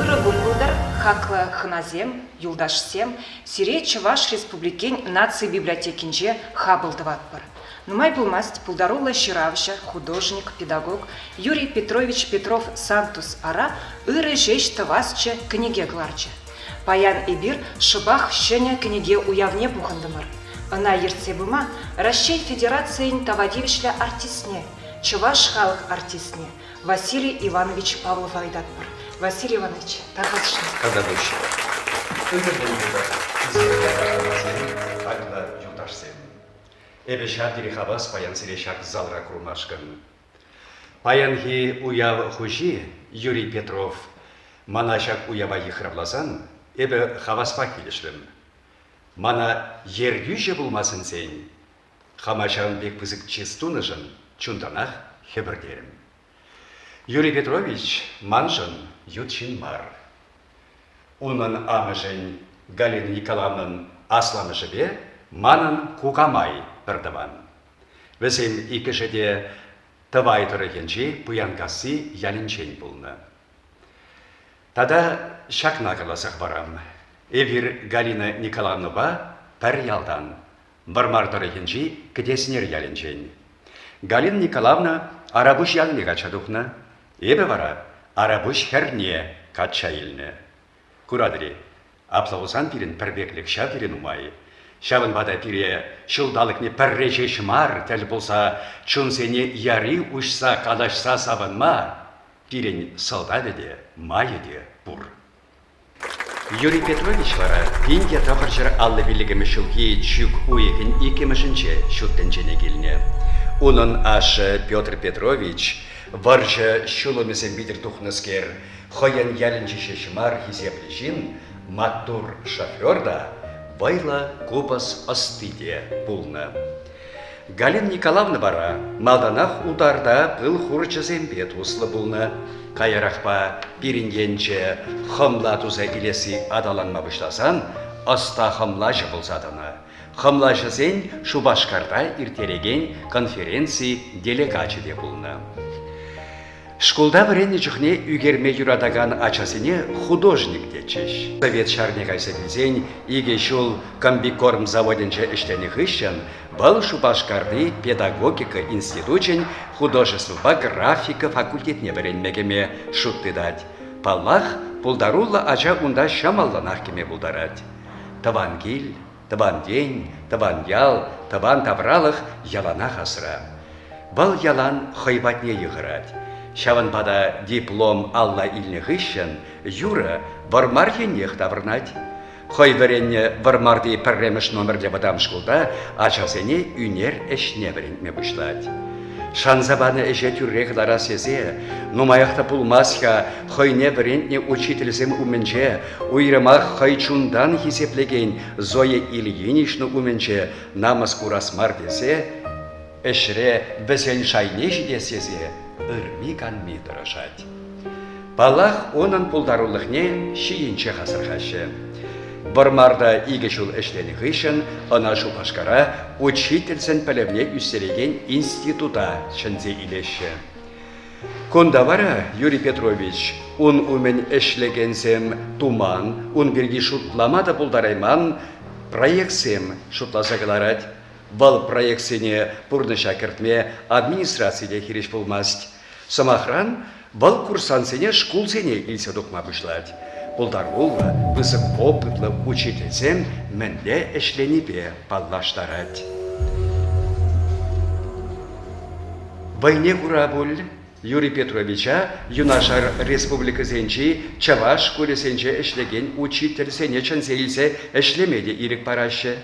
Ырӑ кун пултӑр, хаклӑ хӑнасем, юлташсем, сире Чӑваш Республикин наци библиотекинче хапӑл тӑватпӑр. Нумай пулмасть пултаруллӑ ҫыравҫӑ, художник, педагог Юрий Петрович Петров-Сантус ара Ырӑ ҫеҫ тӑвасчӗ кӗнеке кӑларчӗ. Паян эпир шӑпах ҫӗнӗ кӗнеке уявне пухӑнтӑмӑр. Ӑна ертсе пыма Раҫҫей Федерацийӗн тава тивӗҫлӗ артистне, чӑваш халӑх артистне Василий Иванович Павлова ыйтатпӑр. Василий Иванович, тархасшӑн. Тавтапуҫ. Ырӑ кун пултӑр, хисеплӗ хаклӑ юлташсем. Эпӗ ҫав тери хавас паян сире ҫак залра курмашкӑн. Паянхи уяв хуҫи Юрий Петров мана ҫак уява йыхравласан эпӗ хаваспах килӗшрӗм. Мана ертӳҫӗ пулма сӗнсен хама ҫавӑн пек пысӑк чыс тунӑшӑн чунтанах хӗпӗртерӗм. Юрий Петрович маншӑн ют ҫын мар. Унӑн амӑшӗн Галина Николаевнӑн асламӑшӗпе манӑн кукамай пӗртӑван. Вӗсем иккӗшӗ те Тӑвай тӑрӑхӗнчи Пуянкасси ялӗнчен пулнӑ. Тата ҫакна каласа хӑварам. Эпир Галина Николаевнӑпа пӗр ялтан, Вӑрмар тӑрӑхӗнчи Кӗтеснер ялӗнчен. Галина Николаевна Арапуҫ ялне качча тухнӑ. Эпӗ вара Арапуҫ хӗрне качча илнӗ. Куратӑр-и, апла пулсан пирӗн пӗрпеклӗх ҫав тери нумай. Ҫавӑнпа та пире ҫулталӑкне пӗрре ҫеҫ мар тӗл пулса чунсене яри уҫса калаҫса савӑнма пирӗн сӑлтавӗ те, майӗ те пур. Юрий Петрович вара 1955 ҫулхи чӳк уйӑхӗн иккӗмӗшӗнче ҫут тӗнчене килнӗ. Унӑн ашшӗ Петр Петрович, вӑрҫӑ ҫулӑмӗсем витӗр тухнӑскер, хӑйӗн ялӗнчи ҫеҫ мар хисеплӗ ҫын, маттур шофер та, вӑйлӑ купӑс ӑсти те пулнӑ. Галина Николаевна вара малтанах утарта пыл хурчӗсемпе туслӑ пулнӑ. Каярахпа пирӗн енче хӑмла туса илесси аталанма пуҫласан ӑста хӑмлаҫӑ пулса тӑнӑ. Хӑмлаҫӑсен Шупашкарта ирттерекен конференци делегачӗ те пулнӑ. Шкулта вӗреннӗ чухне ӳкерме юратакан ачасене художник тетчӗҫ. Совет ҫарне кайса килсен икӗ ҫул комбикорм заводӗнче ӗҫленӗ хыҫҫӑн вӑл Шупашкарти педагогика институчӗн художествӑпа графика факультетне вӗренме кӗме шут тытать. Паллах, пултаруллӑ ача унта ҫӑмӑллӑнах кӗме пултарать. Тӑван кил, тӑван ен, тӑван ял, тӑван тавралӑх яланах асра. Вӑл ялан хӑй патне йыхӑрать. Ҫавӑнпа та диплом алла илнӗ хыҫҫӑн Юра Вӑрмар еннех таврӑнать. Хӑй вӗреннӗ Вӑрмарти пӗрремӗш номерлӗ вӑтам шкулта ачасене ӳнер ӗҫне вӗрентме пуҫлать. Шанса панӑ ӗҫе тӳрре кӑларас тесе нумаях та пулмасть-ха хӑйне вӗрентнӗ учительсем умӗнче уйрӑмах хӑй чунтан хисеплекен Зоя Ильинична умӗнче намӑс курас мар тесе ӗҫре вӗсен шайне ҫитес тесе ырми-канми тӑрӑшать. Паллах, унӑн пултарулӑхне ҫийӗнчех асӑрхаҫҫӗ. Вӑрмарта икӗ ҫул ӗҫленӗ хыҫҫӑн ӑна Шупашкара учительсен пӗлӗвне ӳстерекен института чӗнсе илеҫҫӗ. Кунта вара Юрий Петрович ун умӗн ӗҫлекенсем туман, ун пирки шутлама та пултарайман проектсем шутласа кӑларать. Вӑл проектсене пурнӑҫа кӗртме администраци те хирӗҫ пулмасть. Сӑмахран, вӑл курсантсене шкулсене илсе тухма пуҫлать. Пултаруллӑ, пысӑк опытлӑ учительсем мӗнле ӗҫленипе паллаштарать. Вӑйне кура пуль Юрий Петровича юнашар республикӑсенчи чӑваш шкулӗсенче ӗҫлекен учительсене чӗнсе илсе ӗҫлеме те ирӗк параҫҫӗ.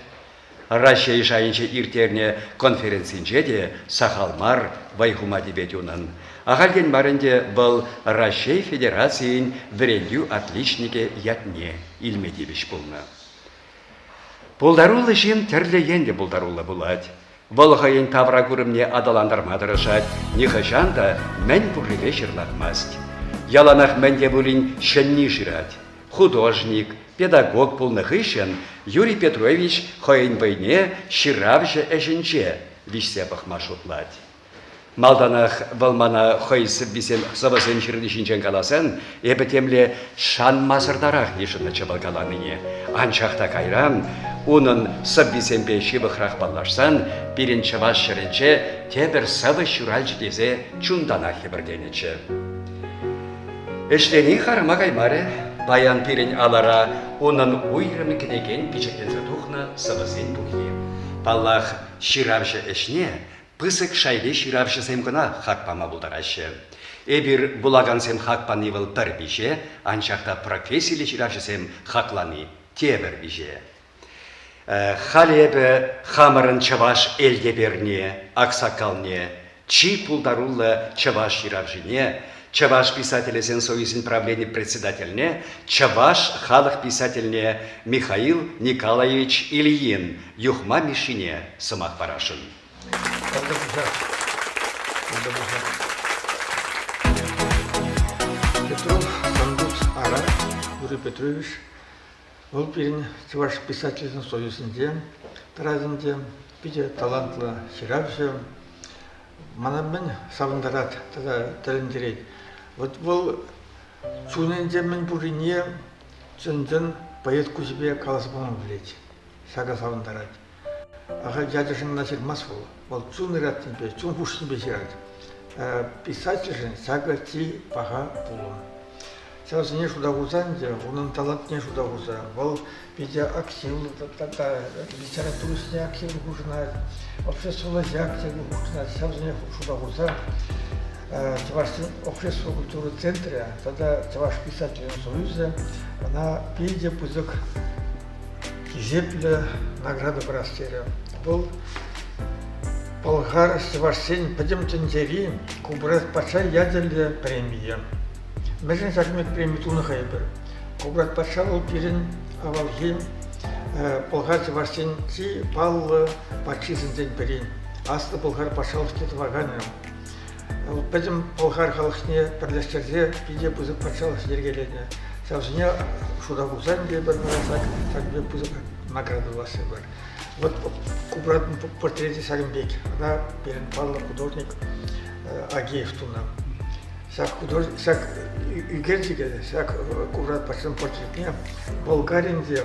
Раҫҫей шайӗнче ирттернӗ конференцинче те сахал мар вӑй хума тивет унӑн. Ахальтен мар ӗнтӗ вӑл Раҫҫей Федерацийӗн вӗрентӳ отличникӗ ятне илме тивӗҫ пулнӑ. Пултаруллӑ ҫын тӗрлӗ енлӗ пултаруллӑ пулать. Вӑл хӑйӗн тавракурӑмне аталантарма тӑрӑшать, нихӑҫан та мӗн пуррипе ҫырлахмасть. Яланах мӗн те пулин ҫӗнни шырать. Художник, педагог пулнӑ хыҫҫӑн Юрий Петрович хӑйӗн вӑйне ҫыравҫӑ ӗҫӗнче виҫсе пӑхма шутлать. Малтанах вӑл мана хӑй сӑввисем сӑвӑсем ҫырни ҫинчен каласан, эпӗ темле шанмасӑртарах йышӑннӑччӗ вӑл каланине. Анчах та кайран унӑн сӑввисемпе ҫывӑхрах паллашсан пирӗн чӑваш ҫӗрӗнче тепӗр сӑвӑ ҫуралчӗ тесе чунтанах хӗпӗртенӗччӗ. Ӗҫлени харама каймарӗ. Паян пирӗн алӑра унӑн уйрӑм кӗнекен пичетленсе тухнӑ сӑвӑсен пуххи. Паллах, ҫыравҫӑ ӗҫне пысӑк шайри ҫыравҫӑсем кӑна хак пама пултараҫҫӗ. Эпир вулакансем хак пани вӑл пӗр виҫе, анчах та профессиллӗ ҫыравҫӑсем хаклани тепӗр виҫе. Халӗ эпӗ хамӑрӑн чӑваш элтеперне, аксакалне, чи пултаруллӑ чӑваш ҫыравҫине, Чӑваш писателӗсен союзӗн правлени председательне, Чӑваш халӑх писательне Михаил Николаевич Ильин Юхма Мишшине сӑмах парасшӑн. Петров Сандук Ара Юрий Петрович Вӑл пирӗн Чӑваш писательсен союзӗнче тӑрать ӗнтӗ. Питӗ талантлӑ ҫыравҫӑ. Мана мӗн савӑнтарать тата тӗлӗнтерет? Вот вӑл чунӗнче мӗн пуррине чӑн-чӑн поэт куҫӗпе каласа пама пӗлет. Ҫакӑ савӑнтарать. Ахаль ячӗшӗн кӑна ҫырмасть вӑл. Вӑл чун ыратнипе, чун хушнипе ҫырать. Писательшӗн ҫакӑ чи паха пулӑм. Ҫавсене шута хурса ӗнтӗ, унӑн талантне шута хурса, вӑл питӗ активлӑ тата литература ӗҫне активлӑ хутшӑнать, обществӑлла ӗҫе активлӑ хутшӑнать. Ҫавсене шута хурса Чӑвашсен общество культура центрӗ тата Чӑваш писателӗн союзӗ ӑна питӗ пысӑк хисеплӗ награда парас терӗ. Вӑл Пӑлхар чӑвашсен пӗтӗм тӗнчери Кубрат патша ячӗллӗ премийӗ. Мӗншӗн ҫак преми тунӑ-ха эпир? Кубрат патша вӑл пирӗн авалхи пӑлхар чӑвашсен чи паллӑ патшисенчен пӗри, Аслӑ Пӑлхар патшалӑхне тӑваканӗ. Вӑл пӗтӗм пӑлхар халӑхне пӗрлештерсе питӗ пысӑк патшалӑх йӗркеленӗ. Ҫавсене шута хурса ӗнтӗ эпир ҫак ҫак пек пысӑк награда пуласси пур. Вот Кубратӑн портречӗ ҫакӑн пек. Ӑна пирӗн паллӑ художник Агеев тунӑ. Ҫак художник, ҫак ӳкерчӗке, ҫак Кубрат патшан портретне Болгаринте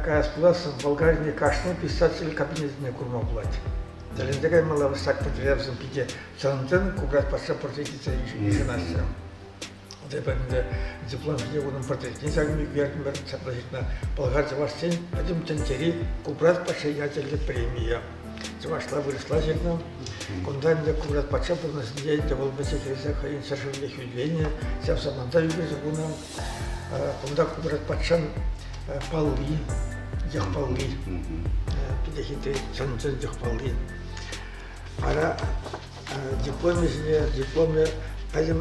каяс пулассӑн Болгарине кашни писатель кабинетне курма пулать. Тӗлӗнсе каймалла ҫак материалсем питӗ чӑн-чӑн Кубрат патша портретӗсем йышӑнаҫҫӗ. Эпӗ ӗнтӗ диплом ҫине унӑн портретне ҫакӑн ӳкертӗмӗр, ҫапла ҫырнӑ Пӑлхар чӑвашсен пӗтӗм тӗнчери Кубрат патша ячӗллӗ премия. Чӑвашла, вырӑсла ҫырнӑ. Кунта ӗнтӗ Кубрат патша пурнӑҫӗнче ӗнтӗ вӑл вӗҫе-хӗресе хӑйӗн ҫӗршывне хӳтӗленӗ, ҫав саманта ӳкерсе хунӑ. Кунта Кубрат патшан палли, йӑх палли, питӗ хитре чӑн-чӑн йӑх палли. Вара дипломӗ ҫине дипломӗ пӗтӗм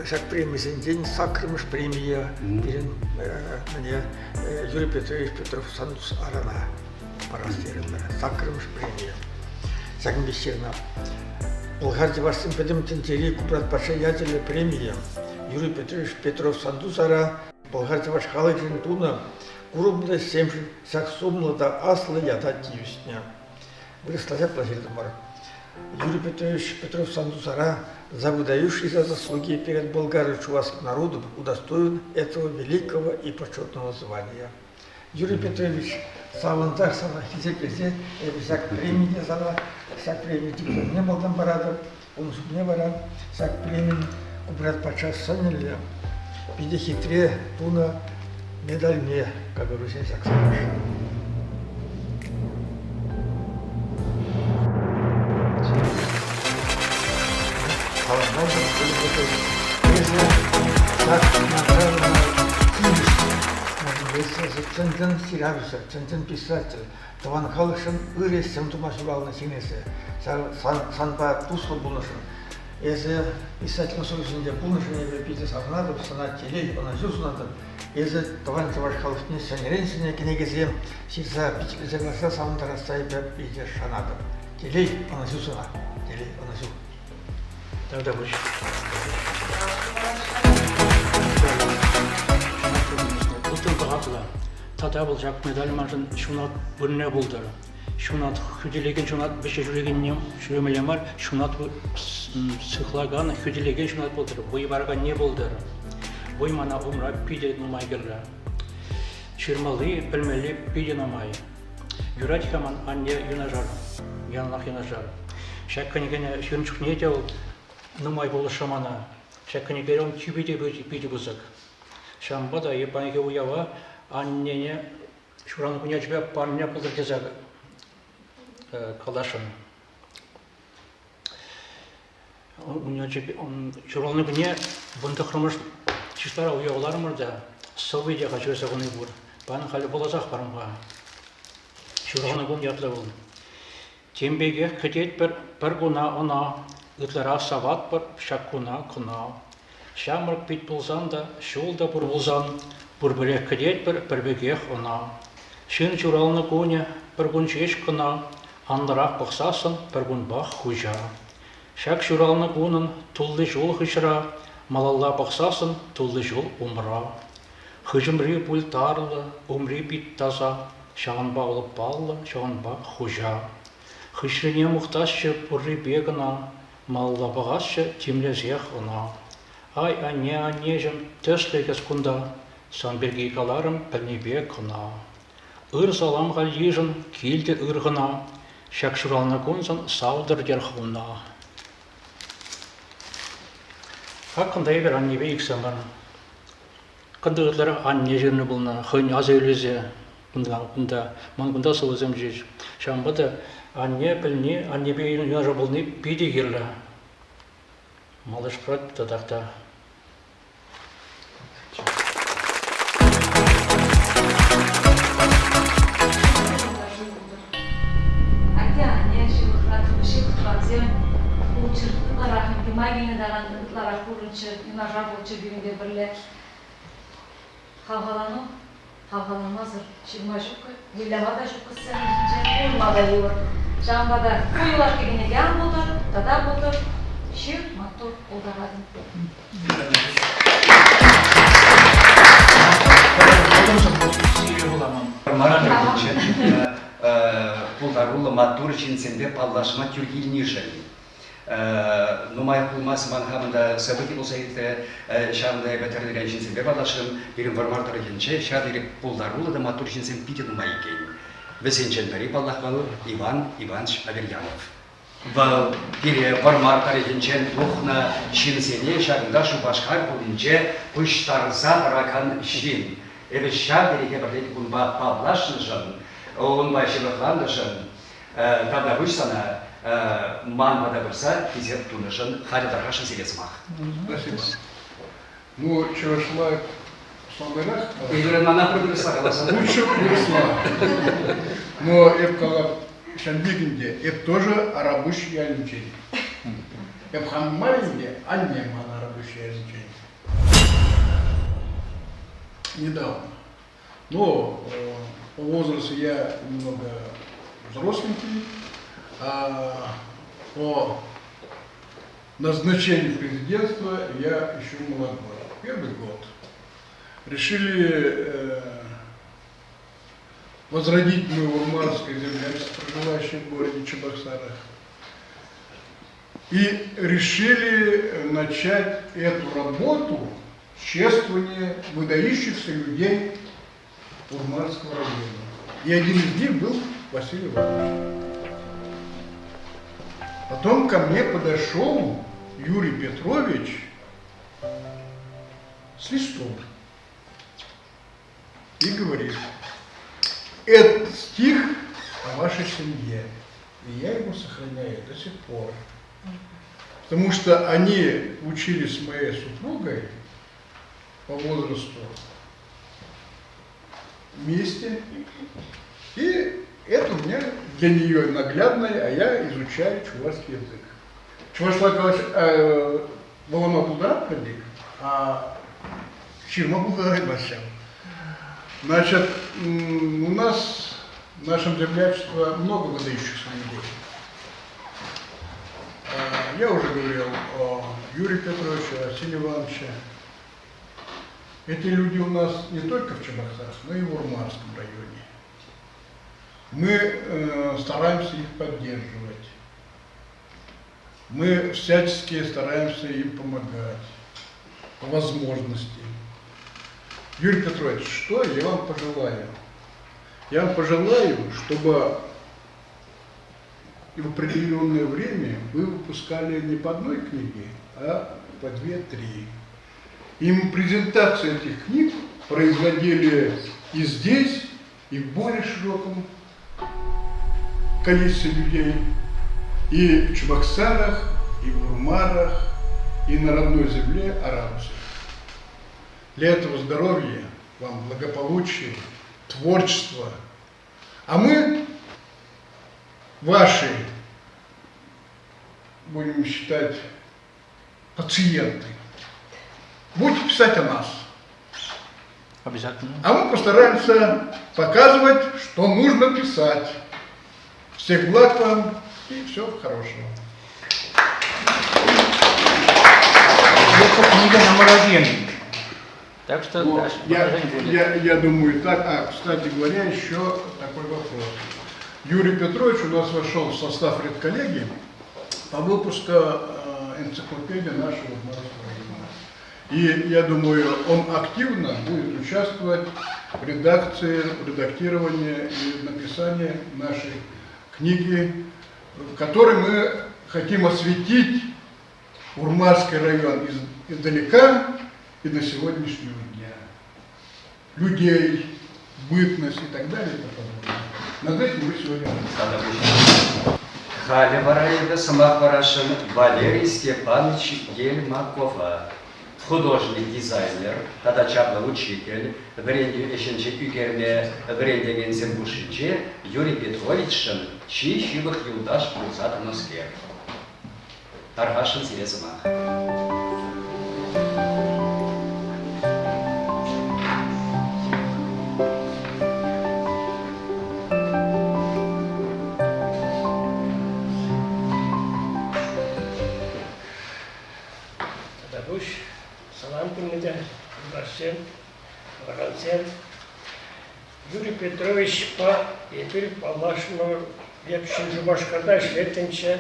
ҫак премисенчен саккӑрмӗш премие пирӗн мӗне Юрий Петрович Петров Сантус Арана парас терӗмӗр. Саккӑрмӗш премия. Ҫакӑн пек ҫырнӑ. Пӑлхар чӑвашсен пӗтӗм тӗнчери Купрат патша ячӗллӗ премие Юрий Петрович Петров Сантус Ара пӑлхар чӑваш халӑхӗшӗн тунӑ курӑмлӑ ӗҫсемшӗн ҫак сумлӑ та аслӑ ята тивӗҫнӗ. Вырӑсла ҫапла ҫыртӑмӑр. Юрий Петрович Петров Сантусара за выдающиеся заслуги перед болгаро-чувашским народом удостоен этого великого и почетного звания. Юрий Петрович, савӑнсах сана хисеплесе эпӗ ҫак премине сана, ҫак преми дипломне малтан паратӑп, ун чухне вара ҫак премин Купрат патша сӑнӗллӗ, питӗ хитре тунӑ медальне кӑкӑрусен ҫакса парасшӑн. Эсӗ ҫак наградӑна тивӗҫнӗ. Эсӗ чӑн-чӑн ҫыравҫӑ, чӑн-чӑн писатель, тӑван халӑхшӑн ырӑ ӗҫсем тума ҫуралнӑ ҫын эсӗ. Санпа туслӑ пулнӑшӑн, эсӗ писатель союзӗнче пулнӑшӑн эпӗ питӗ савӑнатӑп, сана телей, ӑнӑҫу сунатӑп. Эсӗ тӑван чӑваш халӑхне ҫӗнӗрен ҫӗнӗ кӗнекесем ҫырса пичетлесе кӑларса савӑнтарасса эпӗ питӗ шанатӑп. Телей, ӑнӑҫу сана. Телей, ӑнӑҫу. Тавтапуҫ. Тата вӑл ҫак медаль маншӑн ҫунат вырӑнне пултӑр. Ҫунат хӳтӗлекен ҫунат вӗҫе ҫӳрекенне ҫӳремелле мар, ҫунат сыхлакан, хӳтӗлекен ҫунат пултӑр, вӑй параканне пултӑр. Вӑй мана умра питӗ нумай кирлӗ. Ҫырмалли, пӗлмелли питӗ нумай. Юрать-ха ман анне юнашар, яланах юнашар. Ҫак кӗнекене ҫырнӑ чухне те вӑл нумай пулӑшрӗ мана. Ҫак кӗнекере ун тӳпи те питӗ пысӑк. Ҫавӑнпа та эп паянхи уява аннене ҫуралнӑ кун ячӗпе парне пултӑр тесе каласшӑн. Ун ячӗпе ҫуралнӑ кунне 19-мӗш числара уявларӑмӑр та сӑвви те ҫырса хуни пур. Паян халӗ вуласах парам-ха. Ҫуралнӑ кун ятлӑ вӑл. Тем пекех кӗтетпӗр пӗр куна ӑна, ытларах саватпӑр ҫак куна кӑна. Ҫамрӑк пит пулсан та, ҫул та пур пулсан, пурпӗрех кӗтетпӗр пӗр пекех ӑна. Ҫын ҫуралнӑ кунӗ пӗр кун ҫеҫ кӑна, анлӑрах пӑхсассӑн пӗр кунпах хуҫа. Ҫак ҫуралнӑ кунӑн тулли ҫул хыҫра, малалла пӑхсассӑн тулли ҫул умра. Хыҫӑмри пуль тарлӑ, умри пит таса, ҫавӑнпа вӑл паллӑ, ҫавӑнпа хуҫа. Хыҫрине мухтасчӗ пуррипе кӑна, малалла пӑхасчӗ тимлесех ӑна. Ай, анне, аннеҫӗм, тӗслӗх эс кунта, сан пирки каларӑм пӗлнипе кӑна. Ыр салам халь йышӑн, килте ыр хӑна, ҫак ҫуралнӑ куншӑн савтӑр тер хӑвна. Ак кунта эпир аннепе иксӗмӗр. Кунта ытларах анне ҫырнӑ пулнӑ, хӑйӗн аса илӳсе кунта, кунта, ман кунта сӑвӑсем ҫеҫ. Ҫавӑнпа та анне пӗлни, аннепе юнашар пулни питӗ кирлӗ. Малышкра татах та. Атте-анне ҫывӑхра ҫывӑх тӑвансем пулччӑр, ытларах ӗнтӗ май килнӗ таран ытларах пурӑнччӑр, юнашар пулччӑр пирӗнпе пӗрле. Хавхалану, хавхаланмасӑр ҫырма ҫуккӑ, выляма та ҫуккӑ сцена ҫинче, пурӑнма та йывӑр. Ҫавӑнпа та ку юлашки кӗнеке ан пултӑр, тата пултӑр, ҫыр, маттур, пултаратӑн. Пултаруллӑ маттур ҫынсемпе паллашма тӳр килнишӗн. Нумаях пулмасть ман хамӑн та событи пулса иртрӗ. Ҫавӑнта эпӗ тӗрлӗрен ҫынсемпе паллашрӑм. Пирӗн Вӑрмар тӑрӑхӗнче ҫав тери пултаруллӑ та маттур ҫынсем питӗ нумай иккен. Вӗсенчен пӗри, паллах, вӑл Иван Иванович Аверьянов. Вӑл пире Вӑрмар тӑрӑхӗнчен тухнӑ ҫынсене ҫакӑнта Шупашкар хулинче пуҫтарса тӑракан ҫын. Эпӗ ҫав тери хӗпӗртетӗп унпа паллашнӑшӑн, унпа ҫывӑхланнӑшӑн. Тавтапуҫ сана ман пата пырса хисеп тунӑшӑн. Халӗ тархасшӑн сире сӑмах. Спасибо. Ну, чӑвашла слабыйрах. Игорь, мана пӗр вырӑсла каласан. Лучше вырӑсла. Но эп калап ҫампикӗнте, эп тоже Арапуҫ ялӗнчен. Эп хам мар ӗнтӗ, анне ман Арапуҫ ялӗнчен. Недавно. Но по возрасту я немного взросленький, а по назначению президентства я еще молодой. Первый год. Решили возродить мое урмарское землячество, проживающее в городе Чебоксарах. И решили начать эту работу чествования выдающихся людей Урмарского района. И один из них был Василий Иванович. Потом ко мне подошел Юрий Петрович с листом и говорит, этот стих о вашей семье, и я его сохраняю до сих пор. Потому что они учились с моей супругой по возрасту вместе. И это у меня для нее наглядное, а я изучаю чувашский язык. Чувашла вулама пултаратпӑр а ҫырма пултараймасть ҫав. Значит, у нас в нашем землячестве много выдающихся людей. Я уже говорил о Юрии Петровиче, Василии Ивановиче. Эти люди у нас не только в Чебоксарах, но и в Урмарском районе. Мы э, стараемся их поддерживать. Мы всячески стараемся им помогать по возможности. Юрий Петрович, что я вам пожелаю? Я вам пожелаю, чтобы в определенное время вы выпускали не по одной книге, а по две-три. И мы презентацию этих книг производили и здесь, и в более широком количестве людей, и в Чебоксарах, и в Урмарах, и на родной земле арабцев. Для этого здоровья, вам благополучия, творчества. А мы, ваши, будем считать, пациенты. Будете писать о нас. Обязательно. А мы постараемся показывать, что нужно писать. Всех благ вам и всего хорошего. Это книга номер один. Так что Ну, дальше я, продолжение будет. я, я думаю так. А, кстати говоря, еще такой вопрос. Юрий Петрович у нас вошел в состав редколлегии по выпуску э, энциклопедии нашего Урмарского района. И я думаю, он активно будет участвовать в редакции, в редактировании и написании нашей книги, в которой мы хотим осветить Урмарский район из, издалека и до сегодняшнего дня. Людей, бытность и так далее. И тому подобное. Над этим мы сегодня Халӗ вара эпӗ сӑмах парасшӑн Валерий Степанович Ельмакова. Художник-дизайнер тата чаплӑ учитель, вӗрентӳ ӗҫӗнче ӳкерме вӗрентекенсем хушшинче Юрий Петровичшӑн чи ҫывӑх юлташ пулса тӑнӑскер. Тархасшӑн сире сӑмах. Тавтапуҫ. Салам пурне те, юлташсем, куракансем. Юрий Петровичпа эпир паллашнӑ эп Ҫӗн Шупашкарта ӗҫлеттӗмччӗ.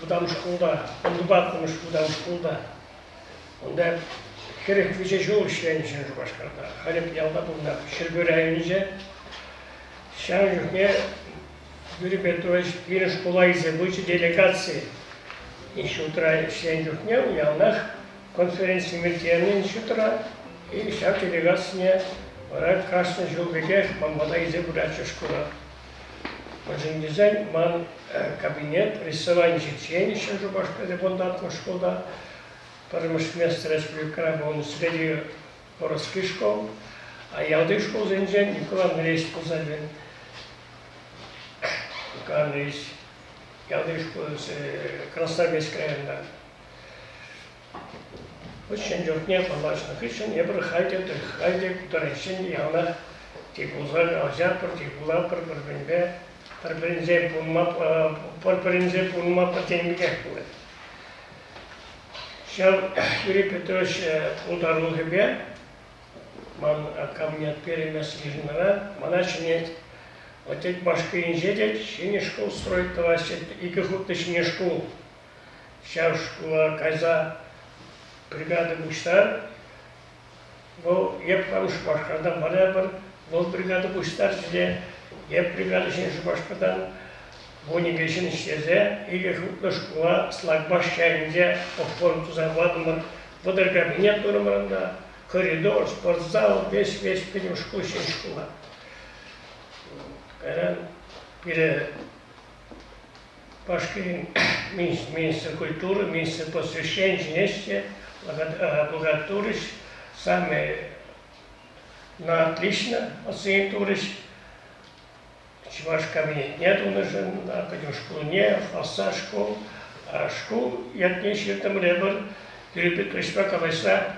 Вӑтам шкулта, вунтӑваттӑмӗш вӑтам шкулта. Унта 43 ҫул ӗҫленӗ Ҫӗн Шупашкарта. Халӗ ялта пурӑнатӑп, Ҫӗрпӳ районӗнче. Ҫавӑн чухне Юрий Петрович пирӗн шкула илсе пычӗ делегаци. Институтра ӗҫленӗ чухне яланах конференци ирттернӗ институтра. И ҫав делегацине вара кашни ҫул пекех ман пата илсе пыратчӗ шкула. Мӗншӗн тесен ман кабинет рисовани ҫитсен Ҫӗн Шупашкарти Бондаркӑ шкулта пӗрремӗш место республикӑра пулнӑ среди городских школ, а ялти шкулсенчен Николай Андреевич пулса Николай Андреевич ялти шкул Красноармейски районта. Ҫӗн чухне паллашнӑ хыҫҫӑн эпир халь те халь те таранччен яланах тек пулса калаҫатпӑр, тек вулатпӑр пӗр-пӗринпе, пӗр-пӗринчен пурӑнма пӗр-пӗринчен пурӑнма пӗр тенӗ пекех пулать. Ҫав Юрий Петрович пултарулӑхӗпе ман кабинет перемес йышӑнӑра мана чӗнет. Тет Башкиринче тет ҫӗнӗ шкул строить тӑваҫҫӗ, икӗ хутлӑ ҫӗнӗ шкул. Ҫав шкула кайса бригада пуҫтар. Вӑл эп хам Шупашкартан паратпӑр, вӑл бригада пуҫтарчӗ те эп бригада ҫӗнӗ Шупашкартан вуникӗ ҫын ӗҫлесе икӗ хутлӑ шкула Слакпаш ялӗнче оформ туса патӑмӑр. 30 кабинет турӑмӑр унта, коридор, спортзал, весь-весь пӗтӗм шкул ҫӗнӗ шкула. Кайран пире Башкирин министр культуры, министр просвещения чӗнеҫҫӗ, благодар турӗҫ, сами на отлично оценить турӗҫ. Чӑваш кабинетне тунӑшӑн, пӗтӗм шкулне, фасад шкул, шкул ятне ҫыртӑмӑр эпир Юрий Петровичпа калаҫса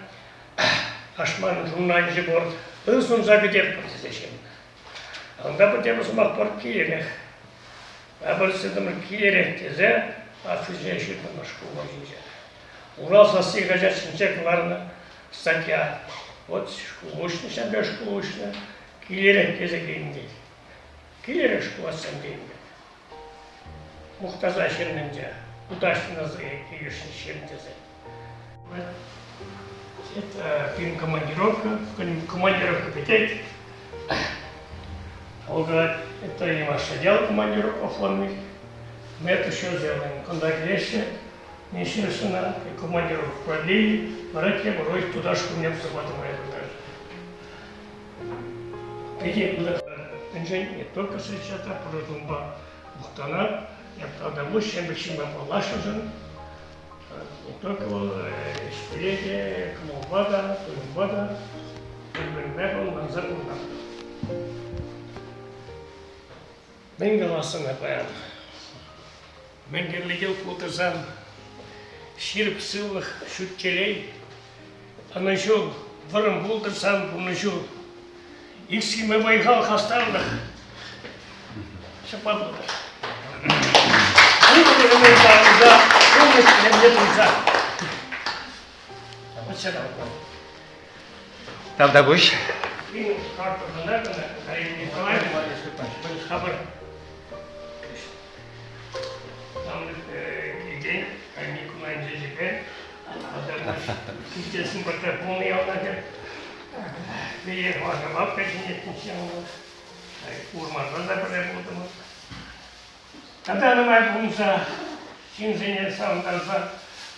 Ашман журналӗнче пур. Ыр сунса кӗтетпӗр тесе ҫырнӑ. Унта пӗр тепӗр сӑмах пур килерех. Пӗр сӗтӗмӗр килерех тесе аслисене ҫыртӑмӑр шкул ҫинче. Урал сасси хаҫат ҫинче кӑларнӑ. Статья. Вот шкул уҫнӑ, ҫампе шкул уҫнӑ. Килерех тесе килнӗ тет. Килерех шкула сӗм тенӗ. Мухтаса ҫырнӑ ӗнтӗ. Удачно килӗшнӗ ҫырнӑ тесе. Это пирӗн командировка. Командировка пӗтет. Он говорит, это не ваше дело командировку оформить. Мы это все сделаем. Кунта килеҫҫӗ, Министерствӑна командировку продлили, вара тепӗр уйӑх туда шкулне пӑсӑклатма Питӗ Мӗншӗн не только встречаться, пурӑнупа мухтанать, эп тавтапуҫ ҫемӗк ҫынпа паллашнӑшӑн, не только вӑл ӗҫпе те, кӑмӑлпа та, туйӑмпа та пӗр-пӗринпе ӑнланса пурӑнатпӑр. Мӗн калас сана паян? Мӗн кирлӗ йӑлт пултӑрсан, ҫирӗп сывлӑх, ҫут телей, ӑнӑҫу, вӑрӑм пултӑр сан пурнӑҫу. Иксӗлми вӑй-хал, хастарлӑх ҫапла пултӑр. Пурнӑҫ илемне туйса. Тавтапуҫ. Хамӑр килтен каникулсенче килтесен пӗрре пулнӑ ялта Пире ваша бабка чӗнеттӗнччӗ Урманта та пӗрре пултӑмӑр. Тата нумай пулса ҫынсене савӑнтарса,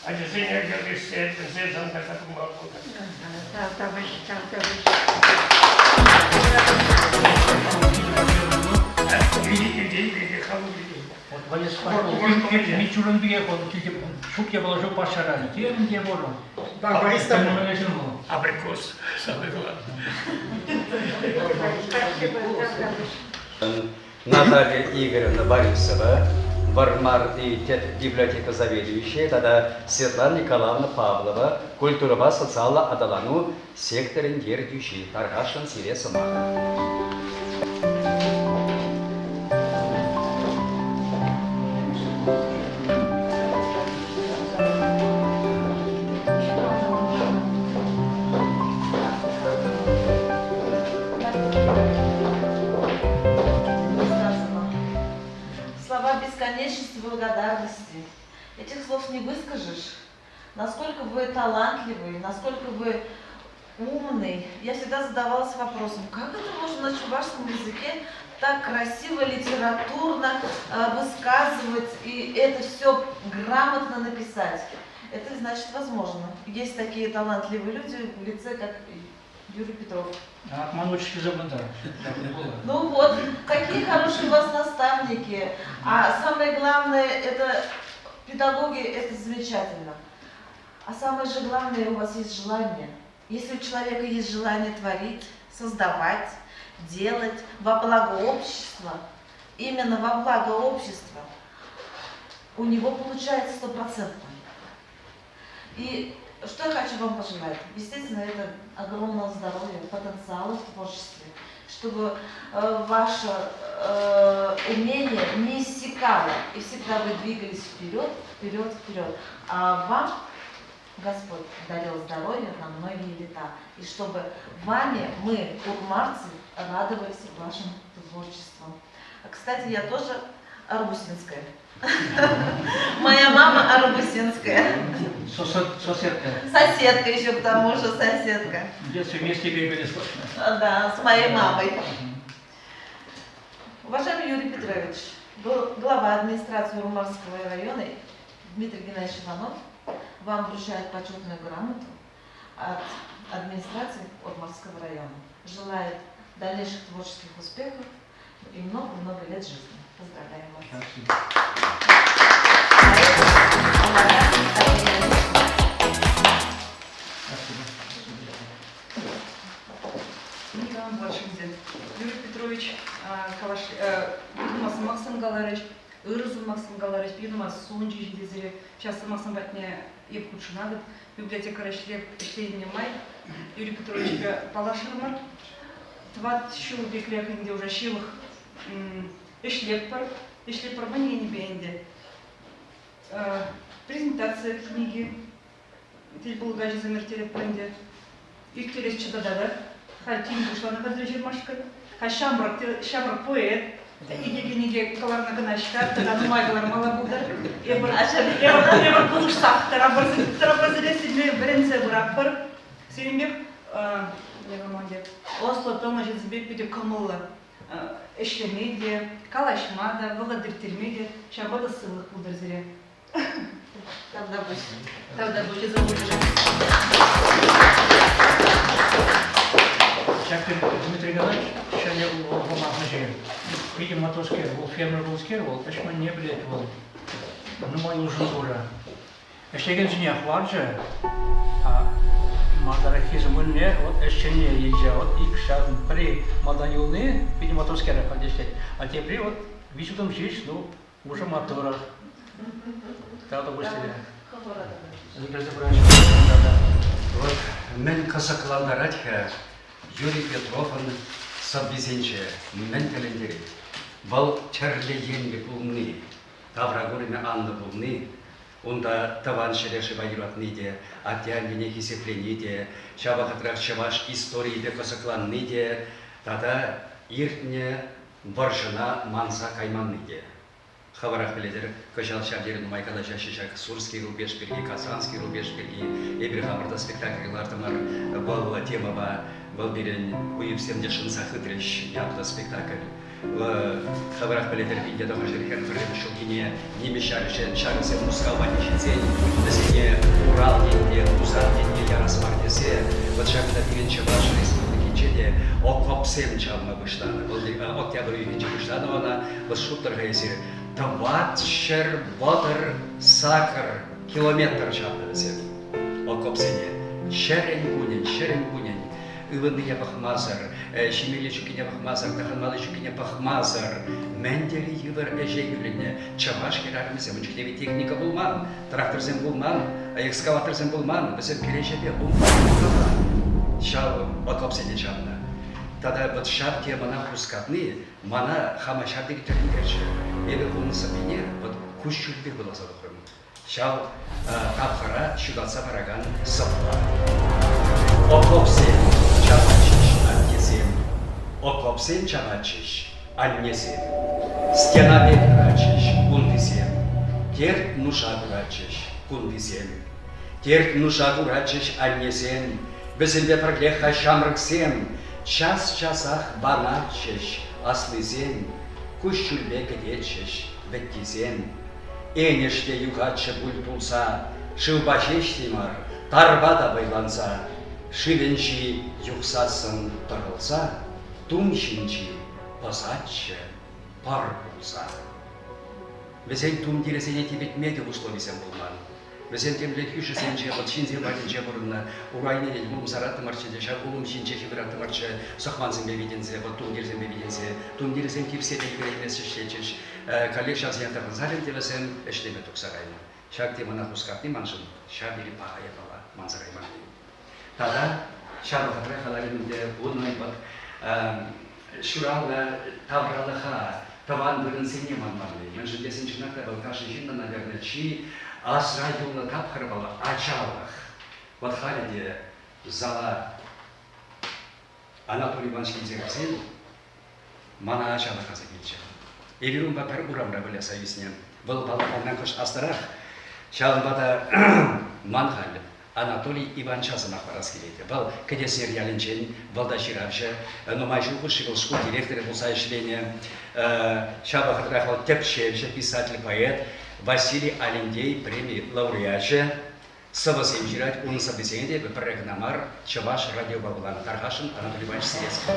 ачасене кӗртессе, вӗсен савӑнтарса пыма пултӑр. Тавтапуҫ, тавтапуҫ. Мичурин пекех вӑл килте ҫук япала ҫук патшара. Темӗн те пур. Абрикос самый главный. Наталья Игоревна Борисова, Вӑрмарти тӗп библиотека заведующийӗ тата Светлана Николаевна Павлова культурӑпа социаллӑ аталану секторӗн ертӳҫи тархасшӑн сире сӑмах. Слова бесконечности благодарности. Этих слов не выскажешь. Насколько вы талантливый, насколько вы умный. Я всегда задавалась вопросом, как это можно на чувашском языке так красиво, литературно высказывать и это все грамотно написать. Это значит возможно. Есть такие талантливые люди в лице, как Юрий Петров. А, ман учитель Ну вот, какие хорошие у вас наставники. А самое главное, это педагоги, это замечательно. А самое же главное, у вас есть желание. Если у человека есть желание творить, создавать, делать во благо общества, именно во благо общества, у него получается стопроцентно. И что я хочу вам пожелать? Естественно, это огромного здоровья, потенциала в творчестве, чтобы ваше умение не иссякало, и всегда вы двигались вперед, вперед, вперед. А вам Господь дарил здоровье на многие лета, и чтобы вами мы, урмарцы, радовались вашим творчеством. Кстати, я тоже арбусинская. Моя мама арбусинская. Соседка. Соседка еще к тому же, соседка. В детстве вместе бегали, слышно. Да, с моей мамой. Уважаемый Юрий Петрович, глава администрации Урмарского района Дмитрий Геннадьевич Иванов вам вручает почетную грамоту от администрации Урмарского района. Желает дальнейших творческих успехов и много-много лет жизни. Поздравляем вас. Спасибо. Николай Младший Юрий Петрович Калаш, Максим каларӗҫ, ырӑ сӑмахсем каларӗҫ, пирӗн сунчӗ ҫитесере. Ҫав сӑмахсем патне эп хутшӑнатӑп. Библиотекӑра ӗҫленӗ май Юрий Петровичпа паллашрӑмӑр. Тӑват ҫул пекрех ӗнтӗ уже ҫывӑх ӗҫлетпӗр. Ӗҫлетпӗр мӗн енӗпе ӗнтӗ. Презентация книги тӗл пулу каҫӗсем ирттеретпӗр ӗнтӗ. Ирттересчӗ тата та. Халь тин пуҫланӑ хатӗр ҫырмашкӑн. Халь ҫамрӑк, ҫамрӑк поэт. Икӗ кӗнеке кӑларнӑ кӑна ҫка, тата нумай кӑлармалла пултӑр. Эпир, эпир пулӑшсах тӑрапӑр сире вӗренсе пыратпӑр. Сирӗнпех ӑслӑ тӑнӑ ҫынсемпе питӗ кӑмӑллӑ ӗҫлеме те, калаҫма та, вӑхӑт ирттерме те. Ҫавӑнпа та сывлӑх пултӑр сире. Тавтапуҫ. Тавтапуҫ эсӗ Ҫак Дмитрий Николаевич ҫӗнӗ улӑхӑмахӑнче питӗ маттурскер, вӑл фермер пулнӑскер, вӑл ӗҫ мӗнне пӗлет вӑл. Нумай улшӑну пурӗ. Ӗҫлекенсене хӑварчӗ, малтанхисем вырӑнне вот ӗҫченне илчӗ. Вот ик ҫав пӗри малтан юлни питӗ маттурскер халь ӗҫлет, а тепри вот виҫ утӑм ҫеҫ, ну, Уже маттурах. Тавтапуҫ сире. Вот мӗн кӑсӑклантарать-ха Юрий Петровӑн сӑввисенче, мӗн тӗлӗнтерет? Вӑл тӗрлӗ енлӗ пулни, тавракурӑмӗ анлӑ пулни, унта тӑван ҫӗре-шыва юратни те, атте-аннене хисеплени те, ҫав вӑхӑтрах чӑваш историйӗпе кӑсӑкланни те тата иртнӗ вӑрҫӑна манса кайманни те. Хӑвӑрах пӗлетӗр, кӑҫал ҫав тери нумай калаҫаҫҫӗ ҫак Сурский рубеж пирки, Казанский рубеж пирки. Эпир хамӑр та спектакль лартӑмӑр вӑл темӑпа. Вӑл пирӗн Уйӑпсем те шӑнса хытрӗҫ ятлӑ спектакль. Хӑвӑрах пӗлетӗр, 1941 ҫулхине нимӗҫ ҫарӗсем Мускав патне ҫитсен вӗсене Урал енне, Хусан енне ярас мар тесе вӑт ҫакӑнта пирӗн Чӑваш Республикинче те окопсем чавма пуҫланӑ. Вӑл октябрь уйӑхӗнче пуҫланӑ ӑна. Вӑл шутлӑр-ха эсир, 438 километр чавнӑ вӗсем окопсене. Ҫӗрӗн-кунӗн, ҫӗрӗн-кунӗн ывӑннине пӑхмасӑр, ҫимелли ҫуккине пӑхмасӑр, тӑхӑнмалли ҫуккине пӑхмасӑр мӗн тери йывӑр ӗҫе кӳлӗннӗ чӑваш хӗрарӑмӗсем. Ун чухне ведь техника пулман, тракторсем пулман, экскаваторсем пулман, вӗсем кӗреҫепе ҫав окопсене чавнӑ. Тата вот ҫав темӑна хускатни мана хама ҫав тери тӗлӗнтерчӗ. Эпӗ унӑн сӑввине вот куҫҫульпе вуласа тухрӑм. Ҫав тапхӑра ҫутатса паракан сӑвва. Окопсем чаватчӗҫ аттесем, окопсем чаватчӗҫ аннесем, стена пек тӑратчӗҫ кунтисем, терт-нуша куратчӗҫ кунтисем. Терт-нуша куратчӗҫ аннесем, вӗсемпе пӗрлех-ха ҫамрӑксем час-часах ванатчӗҫ аслисем, куҫҫульпе кӗтетчӗҫ вӗттисем. Энӗш те юхатчӗ пуль тулса, шывпа ҫеҫ те мар, тарпа та вӑйланса, шывӗнчи юхсассӑн тӑрӑлса, тум ҫинчи пӑсатчӗ пӑр пулса. Вӗсен тумтирӗсене типӗтме те условисем пулман. Вӗсем темле хӳшӗсенче, вӑт ҫынсем патӗнче пурӑннӑ. Урайне те улӑм сараттӑмӑрччӗ те, ҫав улӑм ҫинче ҫывӑраттӑмӑрччӗ, сӑхмансемпе витӗнсе, вӑт тумтирсемпе витӗнсе. Тумтирӗсем типсе те ӗлкӗрейместчӗҫ тетчӗҫ. Каллех ҫавсене тӑхӑнса ӗнтӗ вӗсем ӗҫлеме тухса кайнӑ. Ҫак темӑна хускатни маншӑн ҫав тери паха япала, манса кайманни. Тата ҫав вӑхӑтра каларӑм ӗнтӗ, унӑн вӑт ҫуралнӑ тавралӑха, тӑван вырӑнсене манмалли. Мӗншӗн тесен чӑнах та вӑл кашни ҫыннӑн, наверное, чи асра юлнӑ тапхӑр вӑл ачалӑх. Вӑт халӗ те зала Анатолий Иванович килсе кӗрсен мана ачалӑх аса килчӗ. Эпир унпа пӗр урамра выляса ӳснӗ. Вӑл паллах кӑшт аслӑрах. Ҫавӑнпа та ман халь Анатолий Иванча сӑмах парас килет. Вӑл Кӗтеснер ялӗнчен, вӑл та ҫыравҫӑ. Нумай ҫул хушши вӑл шкул директорӗ пулса ӗҫленӗ. Ҫав вӑхӑтрах вӑл тӗпчевҫӗ, писатель-поэт, Василий Алентей преми лауреачӗ. Сӑвӑсем ҫырать, унӑн сӑввисене те эпӗ пӗрре кӑна мар Чӑваш радиопа вуланӑ. Тархасшӑн, Анатолий Иванович Силецкий.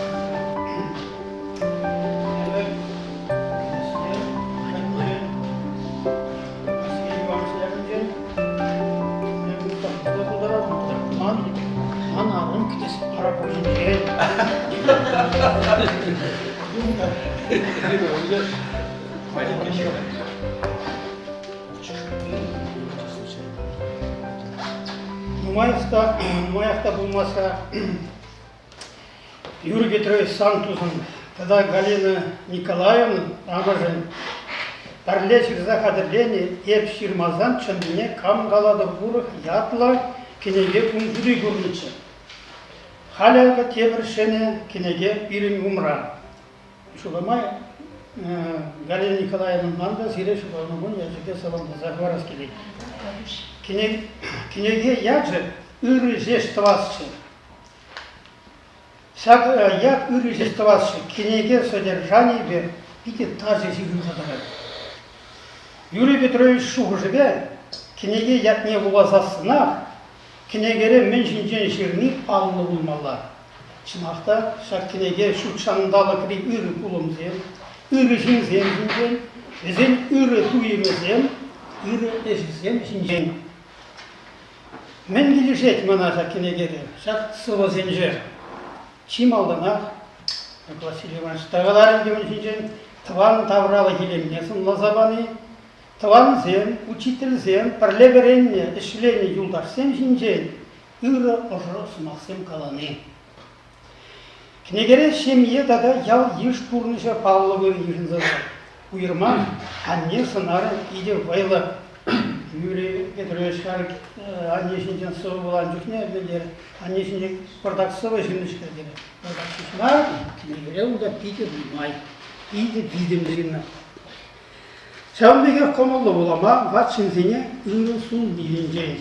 Ман арӑм кӗтес Арапуҫӗнче. Нумаях та, нумаях та пулмасть-ха Юрий Петрович Сантусӑн тата Галина Николаевнӑн амӑшӗн пӗрле ҫырса хатӗрленӗ Эп ҫырмасан чӑннине кам калатӑр урӑх ятлӑ кӗнеке кун ҫути курнӑччӗ. Халӗ акӑ тепӗр ҫӗнӗ кӗнеке пирӗн умра. Ҫула май Галина Николаевна ман та сире ҫуралнӑ кун ячӗпе саламласа хӑварас килет. Кӗнеке ячӗ «Ырӑ ҫеҫ тӑвасчӗ». Ҫак ят ырӑ ҫеҫ тӑвасчӗ кӗнеке содержанийӗпе питӗ тачӑ ҫыхӑнса тӑрать. Юрий Петрович шухӑшӗпе кӗнеке ятне вуласассӑнах кӗнекере мӗн ҫинчен ҫырни паллӑ пулмалла. Чӑнах та, ҫак кӗнеке ҫут ҫанталӑкри ырӑ пулӑмсем, ырӑ ҫынсем ҫинчен, вӗсен ырӑ туйӑмӗсем, ырӑ ӗҫӗсем ҫинчен. Мӗн килӗшет мана ҫак кӗнекере, ҫак сӑвӑсенче? Чи малтанах Василий Иванович та каларӗ ӗнтӗ ун ҫинчен, тӑван тавралӑх илемне сӑнласа пани, тӑвансем, учительсем, пӗрле вӗреннӗ, ӗҫленӗ юлташсем ҫинчен ырӑ, ӑшӑ сӑмахсем калани. Кӗнекере ҫемье тата ял-йыш пурнӑҫӗ паллӑ вырӑн йышӑнса тӑрать. Уйрӑмах анне сӑнарӗ питӗ вӑйлӑ. Юрий Петрович анне ҫинчен сӑвӑ вуланӑ чухне мӗнле анне ҫинчен пӑртак сӑвӑ ҫырнӑ-ҫке терӗ. Пӑртак ҫеҫ мар, кӗнекере унта питӗ нумай, питӗ витӗмлӗ ҫырнӑ. Ҫавӑн пекех кӑмӑллӑ вулама ват ҫынсене ырӑ сунни ҫинчен.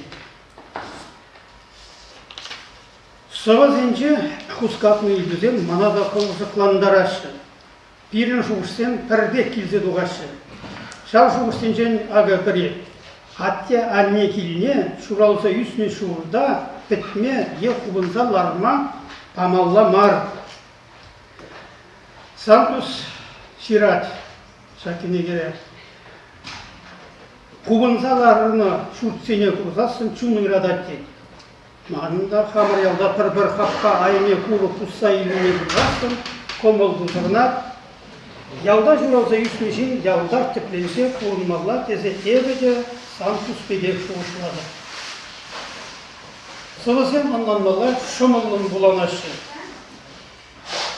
Сӑвӑсенче хускатнӑ ыйтусем мана та кӑсӑклантараҫҫӗ. Пирӗн шухӑшсем пӗр пек килсе тухаҫҫӗ. Ҫав шухӑшсенчен акӑ пӗри. Атте-анне килне ҫуралса ӳснӗ ҫурта пӗтме е хупӑнса ларма памалла мар. Сантус ҫырать ҫак кӗнекере. Хупӑнса ларнӑ ҫуртсене курсассӑн чун ыратать тет. Манӑн та хамӑр ялта пӗр-пӗр хапха айне курӑк пусса илнине курсассӑн кӑмӑл пусӑрӑнать. Ялта ҫуралса ӳснӗ ҫын ялтах тӗпленсе пурӑнмалла тесе эпӗ те сан тус пекех шухӑшлатӑп. Сӑвӑсем ӑнланмалла ҫӑмӑллӑн вуланаҫҫӗ.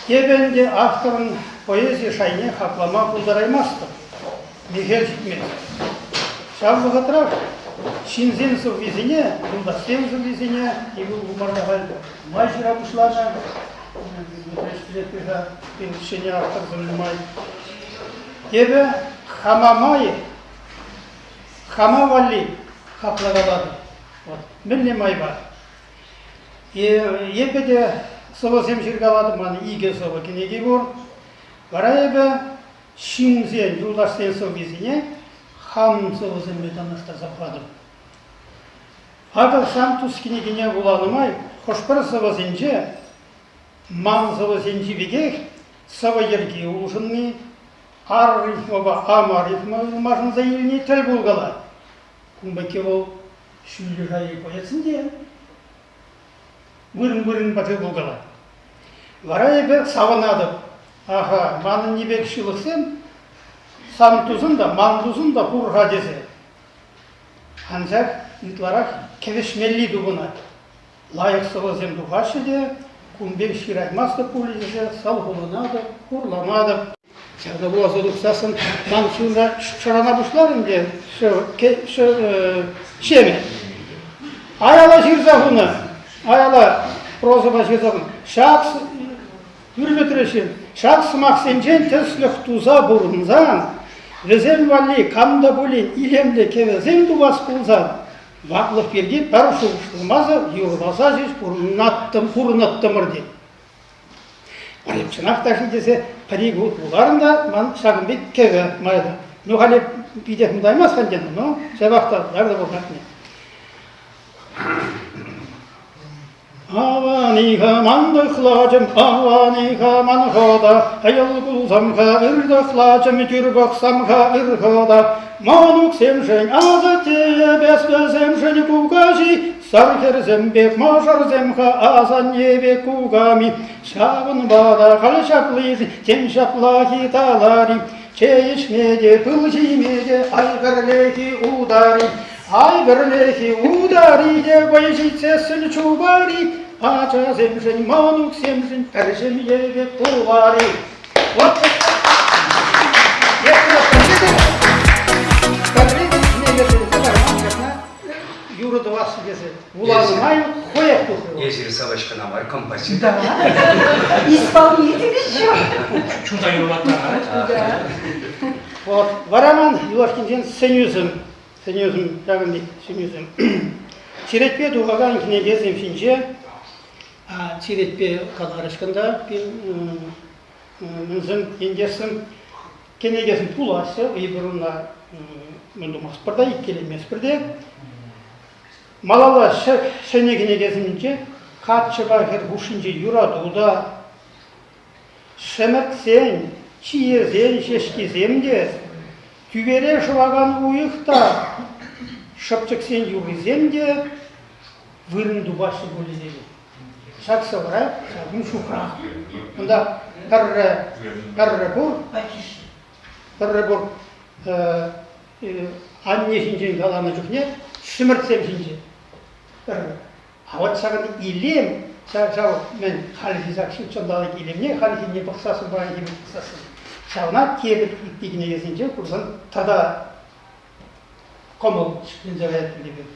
Эпӗ ӗнтӗ авторӑн поэзи шайне хаклама пултараймастӑп. Мехел ҫитмест. Ҫав вӑхӑтрах ҫынсен сӑввисене, юлташсен сӑввисене эпир Умарта халь нумай ҫыра пуҫланӑ. Ҫӗнӗ авторсем нумай. Эпӗ хама май, хама валли хаклакалатӑп. Вот. Мӗнле майпа? Эпӗ те сӑвӑсем ҫыркалатӑп, ман икӗ сӑвӑ кӗнеки пур. Вара эпӗ ҫынсен, юлташсен сӑввисене хам сӑвӑсемпе танлаштарса пӑхатӑп. Акӑ Сантус кӗнекине вуланӑ май хӑш-пӗр сӑвӑсенче ман сӑвӑсенчи пекех сӑвӑ йӗрки улшӑнни, ар рифмӑпа ама рифма ылмашӑнса илни тӗл пулкалать. Кун пекки вӑл ҫӳллӗ шайри поэтсен те вырӑн-вырӑнпа тӗл пулкалать. Вара эпӗ савӑнатӑп. Аха, манӑнни пек ҫылӑхсем сан тусӑн та, ман тусӑн та пур-ха тесе. Анчах ытларах кӗвӗҫмелли тупӑнать. Лайӑх сӑвӑсем тухаҫҫӗ те, кун пек ҫыраймастӑп пулӗ тесе салхуланатӑп, хурланатӑп. Ҫакна вуласа тухсассӑн ман чунра шӑрана пуҫларӑм те ҫемӗ. Аяла ҫырса хунӑ, аяла прозӑпа ҫырса хунӑ. Ҫак тӳрлетрӗ ҫын. Ҫак сӑмахсенчен тӗслӗх туса пурӑнсан, вӗсем валли кам та пулин илемлӗ кӗвӗсем тупас пулсан, ватлӑх пирки пӗр шухӑшламасӑр юрласа ҫеҫ пурӑнаттӑм, пурӑнаттӑмӑр тет. Чӑнах та-ши тесе пӗр-ик вуларӑм та ман ҫакӑн пек кӗвӗ майлӑ. Ну, халӗ питех мутаймасть ӗнтӗ, но ҫапах та ларнӑ вӑл Аван-и-ха ман тӑхлачӑм, аван-и-ха ман хӑта, Йӑл кулсам-ха ыр тӑхлачӑм, тӳр пӑхсам-ха ыр хӑта. Мӑнуксемшӗн асатте эпес вӗсемшӗн кукаҫи, Сар хӗрсем пек мӑшӑрсем-ха асанне пек куками. Ҫавӑнпа та халь ҫаплишӗн тем ҫаплах-и талари. Чей ӗҫме те, пыл ҫиме те, ай пӗрлехи утари. Ай пӗрлехи утари те вӑй ҫитсессӗн чупари. Ачасемшӗн, мӑнуксемшӗн пӗр ҫемье пек пулари. Вот. Юрӑ тӑвасчӗ тесе вуланӑ май. Хӑех тухрӗ. Эсир сӑвӑҫ кӑна мар, композитор. Да. Исполнитель еще. Чунта юрлаттарать. Да. Вот. Вара ман юлашкинчен сӗнӳсем, сӗнӳсем, ҫакӑн пек сӗнӳсем. Черетпе тухакан кӗнекесем ҫинче черетпе каларӗҫ кӑнта мӗнсем, ентешсем кӗнекесем пулаҫҫӗ, эпир унна мӗн тумастпӑр та, иккӗленместпӗр те. Малалла ҫӗнӗ кӗнекесенче каччӑпа хӗр хушшинчи юрату та, ҫӗмӗртсен, чиесен ҫеҫкисем те, тӳпере шӑвакан уйӑх та, шӑпчӑксен юррисем те вырӑн тупаҫҫӗ пулӗ тетӗп. Ҫак сӑвӑра ҫакӑн ҫукрах. Унта пӗрре, пӗрре пур, пӗрре пур анне ҫинчен каланӑ чухне ҫӗмӗртсем ҫинче. А вот ҫакӑн илем, ҫав, ҫав мӗн хальхи ҫак ҫут ҫанталӑк илемне хальхине пӑхсассӑн паянхине пӑхсассӑн ҫавна тепӗр ытти кӗнекесенче курсан тата кӑмӑл ҫӗкленсе каять пек.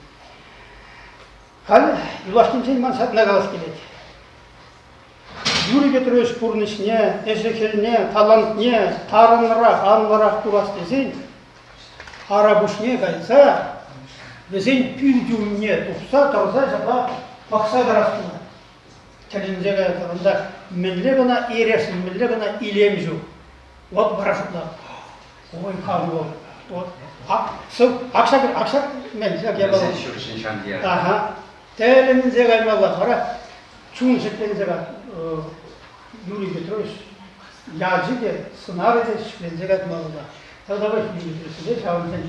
Халь юлашкинчен ман ҫакна калас килет. Юрий Петрович пурнӑҫне, ӗҫӗ-хӗлне, талантне тарӑнрах, анлӑрах курас тесен Арапуҫне кайса вӗсен пӳрт умне тухса тӑрса ҫапла пӑхса тӑрас пулать. Тӗлӗнсе каятӑр, унта мӗнле кӑна эрешӗн, мӗнле кӑна илем ҫук. Вот вара шутлап. Ой, кам вӑл? Вот. Ак ҫак, ак ҫак, мӗн, ҫак япала. Вӗсен ҫурчӗн ҫамки. Ага. Тӗлӗнсе каймалла. Вара чун ҫӗкленсе кать. Юрий Петрович ячӗ те, сӑнарӗ те ҫӗкленсе каймалла. Тата Юрий Петрович ҫавӑнсен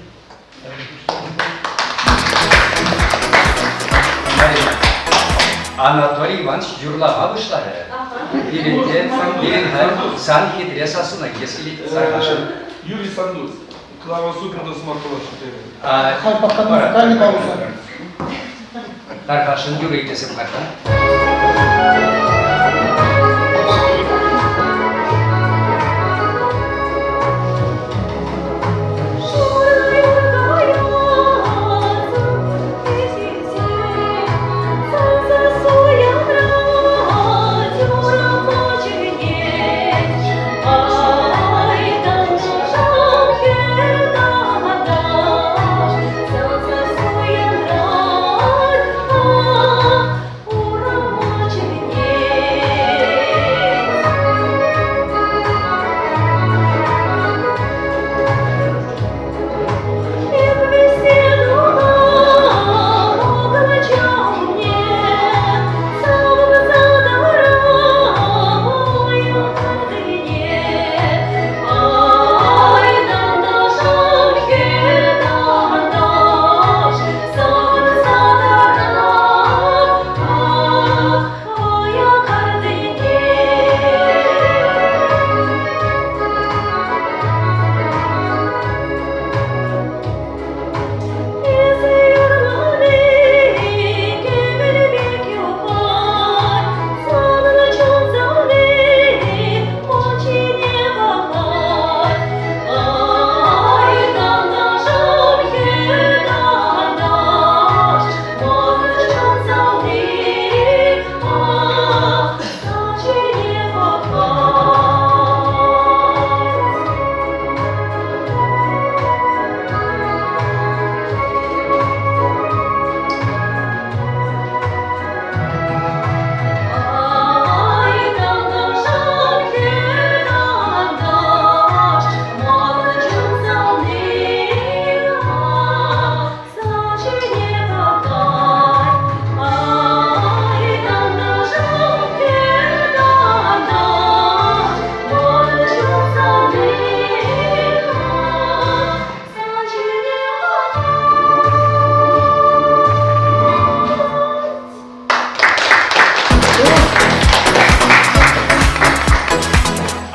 Анатолий Иванович юрлама пуҫларӗ. Пирӗнте, пирӗн сан хитре сасуна килес килет Саркашӑн. Юрий Сандуз, Клава Супин сӑмах каласшӑн терӗ. Тархасшӑн юрӑ итлесе пӑхар-ха.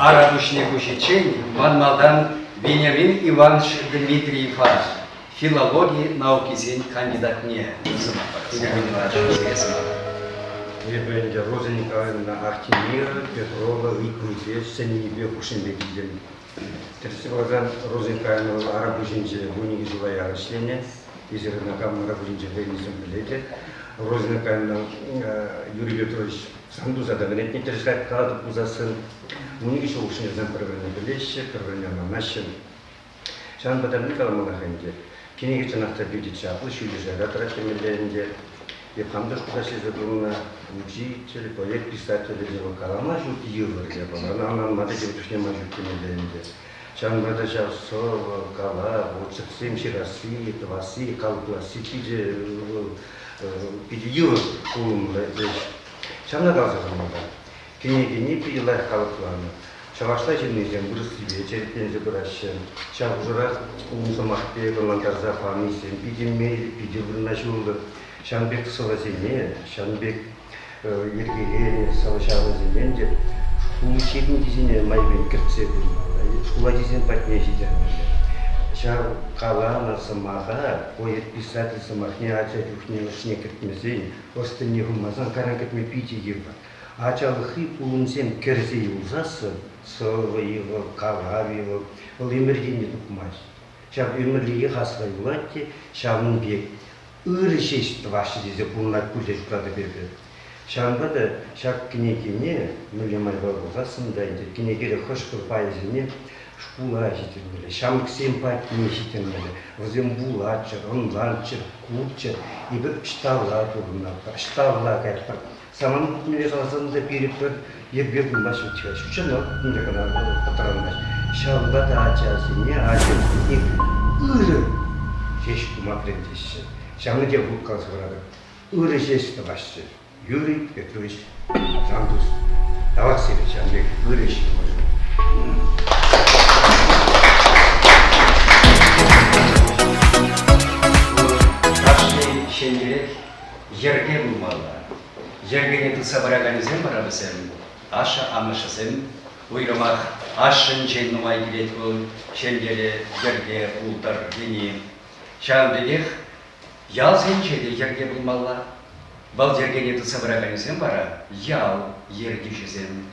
Арапуҫне куҫиччен ман малтан Вениамин Иванович Дмитриева филологи наукисен кандидатне сӑмах парас. Вениамин Иванович, сире сӑмах. Эпӗ ӗнтӗ Роза Николаевна Артемьева Петрова ыйтнипе, сӗннипе хушнипе килтӗм. Тӗрӗссе каласан, Роза Николаевна Арапуҫӗнче 12 ҫула яр ӗҫленӗ. Эсир ӑна кам Арапуҫӗнче вӗреннисем пӗлетӗр. Роза Николаевна Юрий Петрович Сантуса та вӗрентнӗ тӗрӗс калатӑп пулсассӑн. 12 ҫул хушшинче вӗсем пӗр-пӗрне пӗлеҫҫӗ, пӗр-пӗрне ӑнланаҫҫӗ. Ҫавӑнпа та мӗн каламалла-ха ӗнтӗ? Кӗнеке чӑнах та питӗ чаплӑ, ҫӳллӗ шайра тӑрать темелле ӗнтӗ. Эп хам та шкулта ӗҫлесе пурӑннӑ учитель, поэт, писатель тесе вӑл калама ҫук йывӑр япала. Ӑна ӑнланма та тепӗр чухне май ҫук темелле ӗнтӗ. Ҫавӑнпа та ҫав сӑвӑ, калав, отзывсем ҫырасси, тӑвасси, калӑпласси питӗ, питӗ йывӑр пулӑмлӑ ӗҫ. Ҫавна каласа хумалла. Кӗнекене питӗ лайӑх калӑпланӑ. Чӑвашла ҫыннисем вырӑссипе черетленсе пыраҫҫӗ. Ҫав хушӑрах ум сӑмах пек ӑнлантарса панисем питӗ меллӗ, питӗ вырнаҫуллӑ. Ҫавӑн пек сӑвӑсене, ҫавӑн пек йӗркеленӗ сӑвӑ ҫаврӑнсене ӗнтӗ шкул учебникӗсене майӗпен кӗртсе пымалла, шкул ачисем патне ҫитермелле. Ҫав каланӑ сӑмаха, поэт писатель сӑмахне ача чухне ӑшне кӗртмесен, ӑс-тӑнне хывмасан кайран кӗртме питӗ йывӑр. Ачалӑхри пулӑмсем кӗрсе юлсассӑн сӑвӑ-и вӑл, калав-и вӑл, вӑл ӗмӗртен те тухмасть. Ҫав ӗмӗрлӗхех асра юлать те ҫавӑн пек ырӑ ҫеҫ тӑваҫҫӗ тесе пурӑнать пуль те шутлатӑп эпӗ. Ҫавӑнпа та ҫак кӗнекене мӗнле майпа пулсассӑн та ӗнтӗ кӗнекере хӑш-пӗр пайӗсене шкула ҫитермелле, ҫамрӑксем патне ҫитермелле. Вӗсем вулаччӑр, ӑнланччӑр, курччӑр. Эпир ӑҫталла пурӑнатпӑр, ӑҫталла каятпӑр. Саман мӗнле каласан та пире пӗр йӗрпе пулмасть вӗт-ха. Ҫутҫанталӑк мӗнле кӑна пӑтранмасть. Ҫавӑнпа та ачасене ачасене ырӑ ҫеҫ тума вӗрентеҫҫӗ. Ҫавна те каласа паратӑп. Ырӑ ҫеҫ тӑваҫҫӗ. Юрий Петрович Сантус. Тавах сире ҫавӑн пек ырӑ ӗҫ тумашӑн. Кашни ҫемьерех йӗрке пулмалла. Йӗркене тытса пыраканӗсем вара вӗсем, ашшӗ-амӑшӗсем, уйрӑмах ашшӗнчен нумай килет вӑл ҫемьере йӗрке пултӑр тени. Ҫавӑн пекех ялсенче те йӗрке пулмалла. Вӑл йӗркене тытса пыраканӗсем вара ял ертӳҫисем.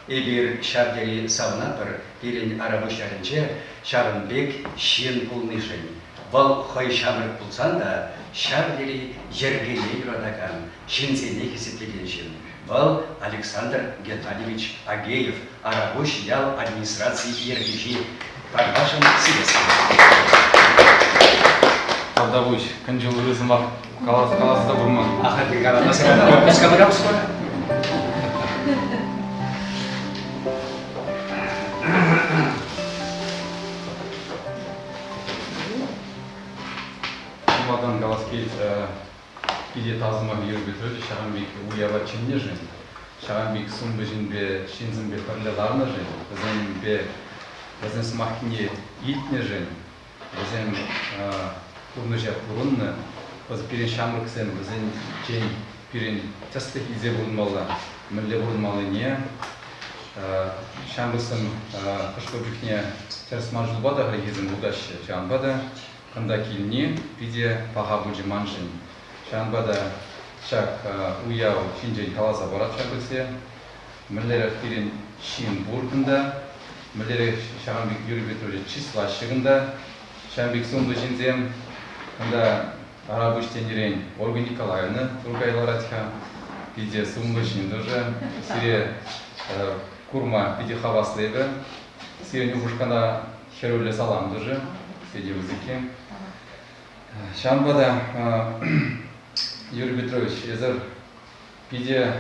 Эпир ҫав тери савӑнатпӑр пирӗн Арапуҫ ялӗнче ҫавӑн пек ҫын пулнишӗн. Вӑл хӑй ҫамрӑк пулсан та ҫав тери йӗркене юратакан, ҫынсене хисеплекен ҫын. Вӑл Александр Геннадьевич Агеев, Арапуҫ ял администраци ертӳҫи. Тархасшӑн сирес Тавтапуҫ, кӑнчӑл ырӑ сӑмах каласа та курман. Ахальтен каламасан отпуска пырам скоро. Малтан калас килет, питӗ тав сӑмах Юрий Петрович ҫакӑн пек уява чӗннӗшӗн, ҫакӑн пек сумлӑ ҫынпе ҫынсемпе пӗрле ларнӑшӗн, вӗсемпе вӗсен сӑмахне илтнӗшӗн, Вӗсем пурнӑҫа пурӑннӑ. Пирӗн ҫамрӑксем вӗсенчен пирӗн тӗслӗх илсе пурӑнмалла, мӗнле пурӑнмаллине. Ҫамрӑксем хӑш-пӗр чухне тӗрӗс мар ҫулпа та хӑйсем утаҫҫӗ. Ҫавӑнпа та кунта килни питӗ паха пулчӗ маншӑн. Ҫавӑнпа та ҫак уяв ҫинчен каласа парать ҫамрӑксем. Мӗнлерех пирӗн ҫын пур кунта, мӗнлерех ҫавӑн пек Юрий Петрович чыслаҫҫӗ кунта. Ҫавӑн пек сумлӑ ҫынсем кунта Арапуҫ тенӗрен Ольга Николаевна Туркай ларать-ха. Питӗ сумлӑ ҫын тоже. Сире курма питӗ хаваслӑ эпӗ. Сирӗн упӑшкана хӗрӳллӗ салам тоже. Питӗ пысӑкки. Ҫавӑнпа та, Юрий Петрович, эсӗр Питӗ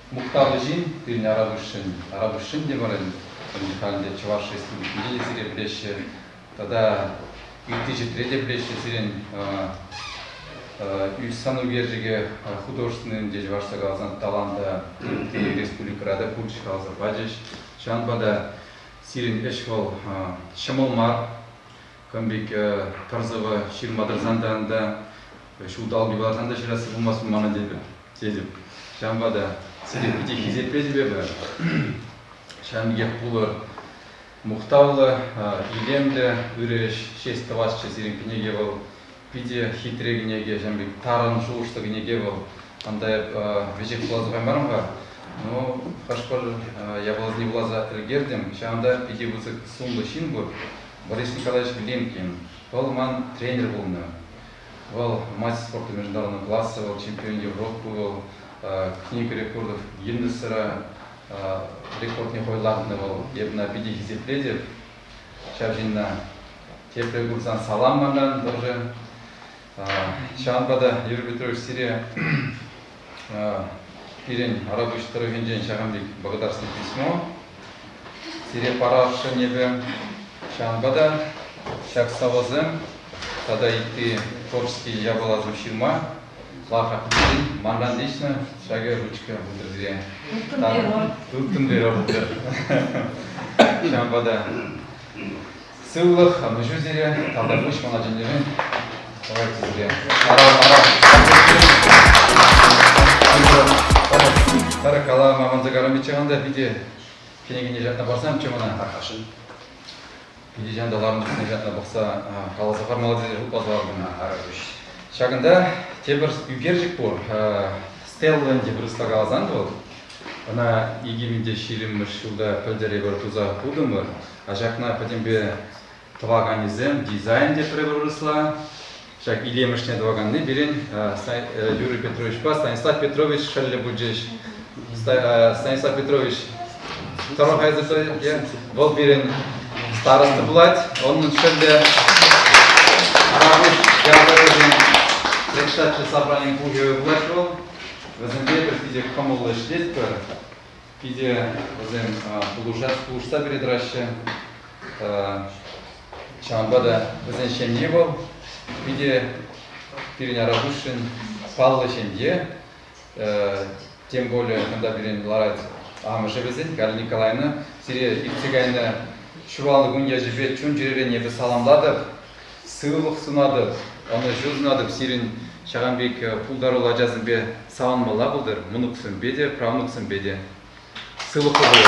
мухтавлӑ ҫын пирӗн Арапуҫшӑн. Арапуҫшӑн те мар ӗнтӗ халь те Чӑваш Республикинче те сире пӗлеҫҫӗ. Тата ытти ҫӗртре те пӗлеҫҫӗ сирӗн сан ӳкерчӗке художественный ӗнтӗ чӑвашла каласан таланта ытти республикӑра та пулчӗҫ каласа пачӗҫ. Ҫавӑнпа та сирӗн ӗҫ вӑл ҫӑмӑл мар. Кам пек пӗр сӑвӑ ҫырма тӑрсан та ӗнтӗ ҫулталӑк юласан та ҫырасси пулмасть манӑн тетӗп. Ҫавӑнпа та сире питӗ хисеплетӗп эпӗ. Ҫавӑн пекех пулӑр мухтавлӑ, илемлӗ, ырӑ ӗҫ ҫеҫ тӑвасчӗ сирӗн кӗнеке вӑл. Питӗ хитре кӗнеке, ҫавӑн пек тарӑн шухӑшлӑ кӗнеке вӑл. Ӑнта эп веҫех вуласа каймарӑм-ха. Ну, хӑш-пӗр япаласене вуласа ӗлкертӗм. Ҫавӑнта питӗ пысӑк сумлӑ ҫын пур. Борис Николаевич Глинкин. Вӑл ман тренер пулнӑ. Вӑл мастер спорта международного класса, вӑл чемпион Европы, вӑл книга рекордов Гиннесра рекордне хӑй лартнӑ вӑл. Эп ӑна питӗ хисеплетӗп. Ҫав ҫынна тепре курсан салам манран тоже. Ҫавӑнпа та, Юрий Петрович, сире пирӗн Арапуҫ тӑрӑхӗнчен ҫакӑн пек благодарственное письмо сире парасшӑн эпӗ. Ҫавӑнпа та ҫак сӑвӑсем тата ытти творческий япаласем ҫырма лайӑхрах пӗлсен манран лично ҫакӑ ручка пултӑр сире. Ылтӑн перо. Ылтӑн перо пултӑр. Ҫавӑнпа та сывлӑх, ӑнӑҫу сире, тавтапуҫ мана чӗннӗшӗн. Давайте сире. Тара калама манса карамичче та питӗ кӗнекене ҫакна парсамччӗ мана. Тархасшӑн. Питӗ ҫанта ларнӑ чухне ҫакна пӑхса каласа хӑвармалла тесе шутласа лартӑм. Ҫакӑнта тепӗр ӳкерчӗк пур. Стелла ӗнтӗ вырӑсла каласан вӑл. Ӑна 2020-мӗш ҫулта пӗлтӗр эпир туса хутӑмӑр. А ҫакна пӗтӗмпе тӑваканӗсем дизайн тепре вырӑсла. Ҫак илемӗшне тӑваканни пирӗн Юрий Петровичпа Станислав Петрович шӑллӗ пулчӗҫ. Станислав Петрович тӑрӑхайсӑр вӑл пирӗн староста пулать. Унӑн шӑллӗ Арапуҫ ял тӑрӑхӗн председатель собранийӗн пухӑвӗ пулать вӑл. Вӗсемпе эпир питӗ кӑмӑллӑ ӗҫлетпӗр. Питӗ вӗсем пулӑшса пире тӑраҫҫӗ. Ҫавӑнпа та вӗсен ҫемйи вӑл питӗ пирӗн Арапуҫшӑн паллӑ ҫемье. Тем более кунта пирӗн ларать амӑшӗ вӗсен, Галина Николаевна. Сире иртсе кайнӑ ҫуралнӑ кун ячӗпе чун-чӗререн эпӗ саламлатӑп, сывлӑх сунатӑп, ӑнӑҫу сунатӑп. Сирӗн ҫакӑн пек пултаруллӑ ачасемпе савӑнмалла пултӑр, мӑнуксемпе те, правнуксемпе те. Сывлӑхлӑ пулӑр.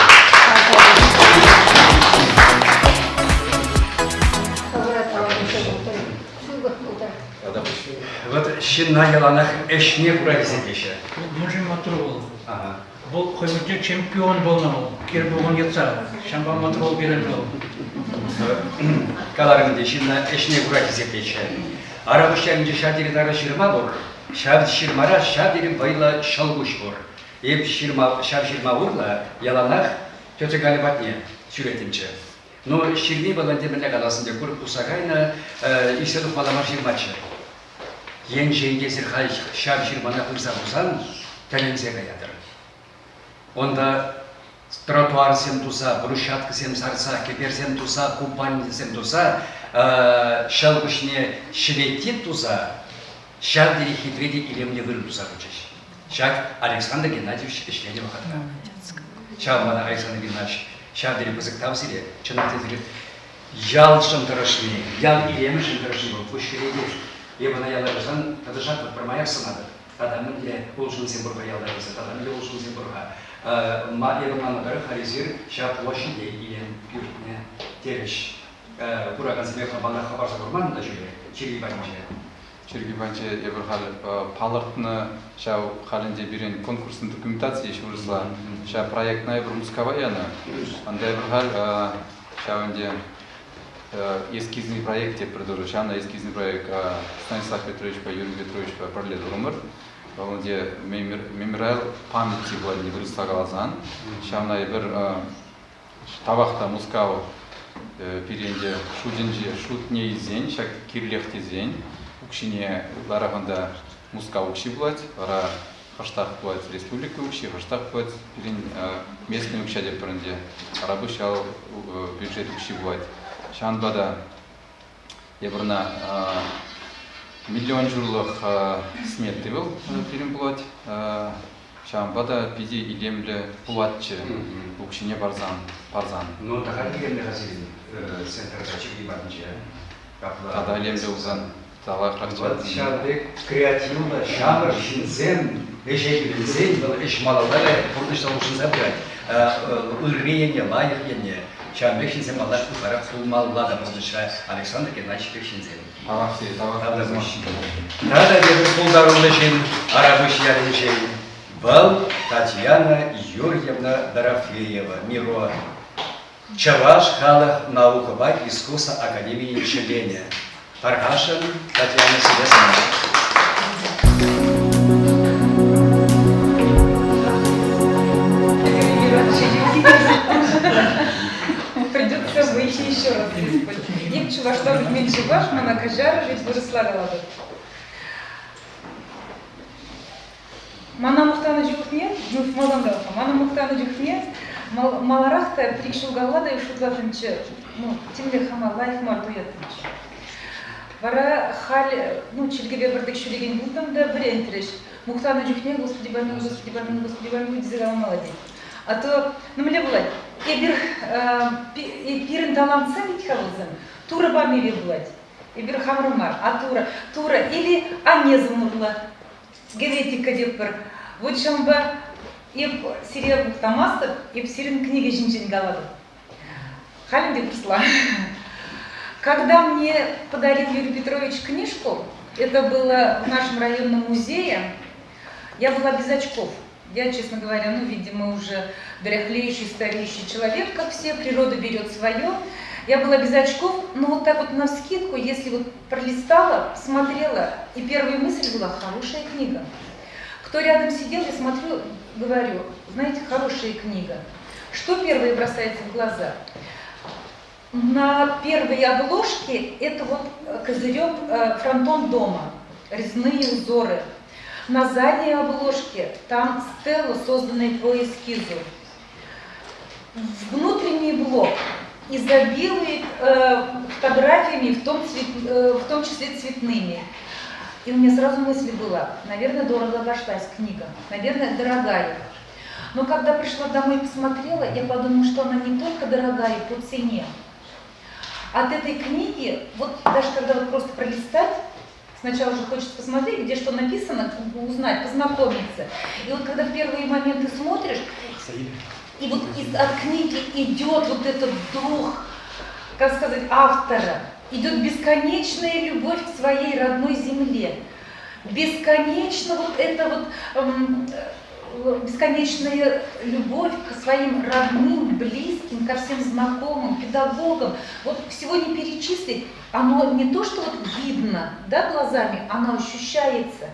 Вот ҫынна яланах ӗҫне кура хисеплеҫҫӗ. Мӗншӗн маттур вӑл? Вӑл хӑй чемпион пулнӑ вӑл, кир пукан йӑтса. Ҫавӑнпа маттур вӑл пирӗн вӑл. Каларӑм ӗнтӗ, ҫынна ӗҫне кура хисеплеҫҫӗ. Арапуҫ ялӗнче ҫав тери тарӑн ҫырма пур. Ҫав ҫырмара ҫав тери вӑйлӑ ҫӑлкуҫ пур. Эп ҫырма, ҫав ҫырма урлӑ яланах тетя Галя патне ҫӳреттӗмччӗ. Ну, ҫырми вӑл ӗнтӗ мӗнле калас ӗнтӗ, курӑк пусса кайнӑ, ишсе тухмалла мар ҫырмаччӗ. Енчен те эсир халь ҫав ҫырмана пырса курсан тӗлӗнсе каятӑр. Унта тротуарсем туса, брусчаткӑсем сарса, кӗперсем туса, купальниксем туса, ҫӑл куҫне ҫӗветит туса ҫав тери хитре те илемлӗ вырӑн туса хучӗҫ. Ҫак Александр Геннадьевич ӗҫленӗ вӑхӑтра. Ҫав мана Александр Геннадьевич ҫав тери пысӑк тав сире. Чӑнах та сире ялшӑн тӑрӑшни, ял илемӗшӗн тӑрӑшни вӑл куҫ кӗретех. Эп ӑна яла кайсан тӑтӑшах пӗрмаях сӑнатӑп. Тата мӗнле улшӑнусем пур-ха ялта тесе, тата мӗнле улшӑнусем пур-ха. Эпӗ манӑн тӑрӑх халь эсир ҫав площаде илем кӳртнӗ терӗҫ. Куракансемпе хӑпана хӑпарса курман та ҫӳле, чиркӳ патӗнче. Чиркӳ патӗнче эпир халь палӑртнӑ ҫав халь ӗнтӗ пирӗн конкурсӑн документацийӗ вырӑсла. Ҫав проектна эпир Мускава янӑ. Анда эпир халь ҫав ӗнтӗ эскизный проект тепӗр турӑ. Ҫавна эскизный проект Станислав Петровичпа Юрий Петровичпа пӗрле турӑмӑр. Вӑл ӗнтӗ мемориал памяти пулать вырӑсла каласан. Ҫавна эпир Тавах та Мускав пире ӗнтӗ шутӗнче шутне илсен, ҫак кирлех тесен, укҫине ытларах унта Мускав укҫи пулать, вара хӑштах пулать республика укҫи, хӑштах пулать пирӗн местный укҫа тетпӗр ӗнтӗ, Арапуҫ ял бюджет укҫи пулать. Ҫавӑнпа та эпир ӑна миллион ҫурлӑх смети вӑл пирӗн пулать. Ҫавӑнпа та питӗ илемлӗ пулатчӗ укҫине парсан, парсан. Ну, тахаль илемлӗ-ха сирӗн центрта чиркӳ патӗнче. Капла. Тата илемлӗ пулсан талахрахчӗ. Вот ҫав пек креативлӑ ҫамрӑк ҫынсем ӗҫе кӳлӗнсен вӑл ӗҫ малалла каять, пурнӑҫ та улшӑнса пырать. Ырри енне, лайӑх енне. Ҫавӑн пек ҫынсем паллах ытларах пулмалла та пурнӑҫра Александр Геннадьевич пек ҫынсем. Тата тепӗр пултаруллӑ ҫын Арапуҫ ялӗнчен. Вӑл Татьяна Юрьевна Дорофеева, Миро, Чӑваш халӑх наукӑпа искусство академийӗн членӗ. Тархасшӑн, Татьяна, сире сӑмах. Придется выйти еще раз. Эп чӑвашла пӗлмен чӑваш, мана каҫарӑр, ведь вырӑсла калатӑп. Мана мухтанӑ чухне, ну, малтан та мана мухтанӑ чухне маларах та пӗр-ик ҫул калла та шутлаттӑмччӗ, ну, темле хама лайӑх мар туяттӑмччӗ. Вара халь, ну, чиркӗве пӗртек ҫӳрекен пултӑм та вӗрентрӗҫ. Мухтанӑ чухне Господи помилуй, Господи помилуй, Господи помилуй тесе каламалла тет. А то, ну, мӗнле пулать, эпир пирӗн талантсем вӗт-ха вӗсем, Турӑ панипе пулать. Эпир хамӑр мар, а Турӑ. Турӑ или аннесем урлӑ, генетика тетпӗр. Вот ҫавӑнпа эп сире мухтамастӑп, эп сирӗн кӗнеке ҫинчен калатӑп. Халь ӗнтӗ вырӑсла. Когда мне подарил Юрий Петрович книжку, это было в нашем районном музее, я была без очков. Я, честно говоря, ну, видимо, уже дряхлеющий, стареющий человек, как все, природа берет свое. Я была без очков, но вот так вот навскидку, если вот пролистала, смотрела, и первая мысль была «хорошая книга». Кто рядом сидел, я смотрю, говорю, знаете, хорошая книга. Что первое бросается в глаза? На первой обложке это вот козырек, фронтон дома, резные узоры. На задней обложке там стела, созданная по эскизу. Внутренний блок изобилует фотографиями, в том числе цветными. И у меня сразу мысль была, наверное, дорого обошлась книга, наверное, дорогая. Но когда пришла домой и посмотрела, я подумала, что она не только дорогая по цене. От этой книги, вот даже когда вот просто пролистать, сначала же хочется посмотреть, где что написано, узнать, познакомиться. И вот когда в первые моменты смотришь, и вот от книги идет вот этот дух, как сказать, автора, идет бесконечная любовь к своей родной земле. Бесконечно вот это вот бесконечная любовь к своим родным, близким, ко всем знакомым, педагогам. Вот всего не перечислить, оно не то, что вот видно, да, глазами, оно ощущается.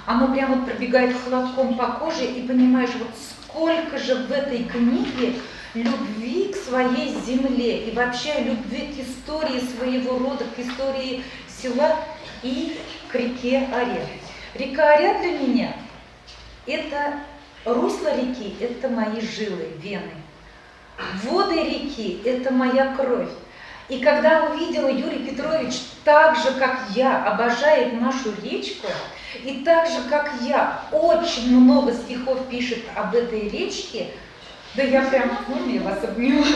Оно прямо вот пробегает холодком по коже, и понимаешь, вот сколько же в этой книге любви к своей земле и вообще любви к истории своего рода, к истории села и к реке Оре. Река Оря для меня – это русло реки, это мои жилы, вены. Воды реки – это моя кровь. И когда увидела Юрий Петрович так же, как я, обожает нашу речку, и так же, как я, очень много стихов пишет об этой речке, да я прям, ну, я вас обняла.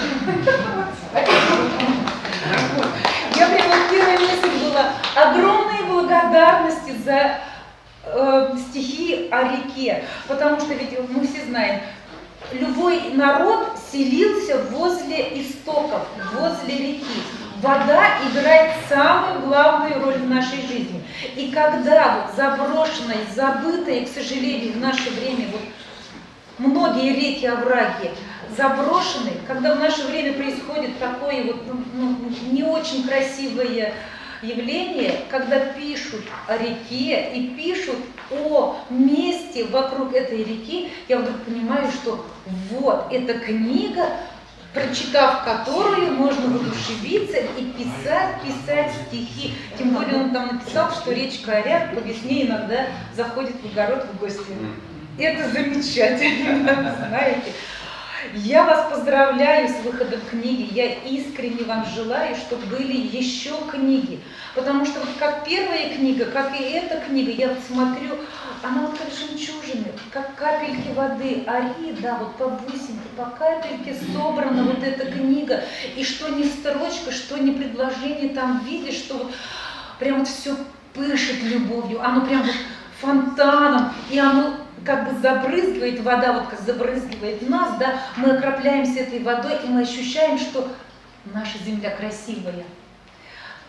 Я прям, вот первая мысль была, огромные благодарности за стихи о реке, потому что ведь мы все знаем, любой народ селился возле истоков, возле реки. Вода играет самую главную роль в нашей жизни. И когда вот заброшенная, забытая, к сожалению, в наше время вот многие реки, овраги заброшены, когда в наше время происходит такое вот, ну, не очень красивое явление, когда пишут о реке и пишут о месте вокруг этой реки, я вдруг понимаю, что вот эта книга, прочитав которую, можно воодушевиться и писать, писать стихи. Тем более он там написал, что речка Оря по весне иногда заходит в огород в гости. Это замечательно, знаете. Я вас поздравляю с выходом книги. Я искренне вам желаю, чтобы были еще книги. Потому что вот как первая книга, как и эта книга, я вот смотрю, она вот как жемчужины, как капельки воды. Ари, да, вот по бусинке, по капельке собрана вот эта книга. И что ни строчка, что ни предложение, там видишь, что вот прям вот все пышет любовью, оно прям вот фонтаном, и оно как бы забрызгивает, вода вот как забрызгивает нас, да, мы окропляемся этой водой, и мы ощущаем, что наша земля красивая.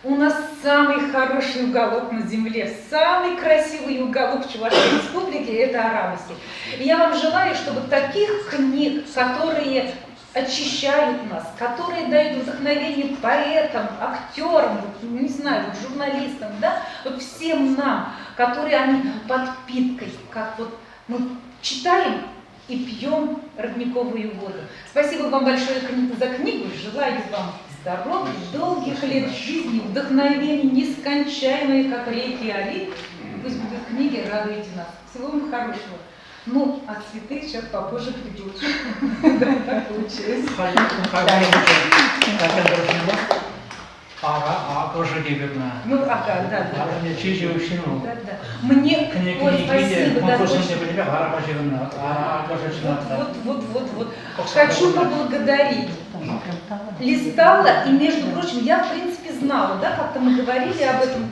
У нас самый хороший уголок на земле, самый красивый уголок в Чувашской республике – это Арамуси. И я вам желаю, чтобы таких книг, которые очищают нас, которые дают вдохновение поэтам, актерам, не знаю, вот журналистам, да, вот всем нам, которые они подпиткой, как вот мы читаем и пьем родниковую воду. Спасибо вам большое за книгу. Желаю вам здоровья, долгих лет жизни, вдохновения, нескончаемые, как реки Али. Пусть будут книги, радуйте нас. Всего вам хорошего. Ну, а цветы сейчас попозже придут. Да, так получилось. Ара, акӑшӗ тепӗр Ну, ага, да, да. Арӑмне чечек ҫыну. Да, да. Мне, ой, спасибо, да, очень. Вот, вот, вот, вот. Хочу поблагодарить. Листала, и, между прочим, я, в принципе, знала, да, как-то мы говорили об этом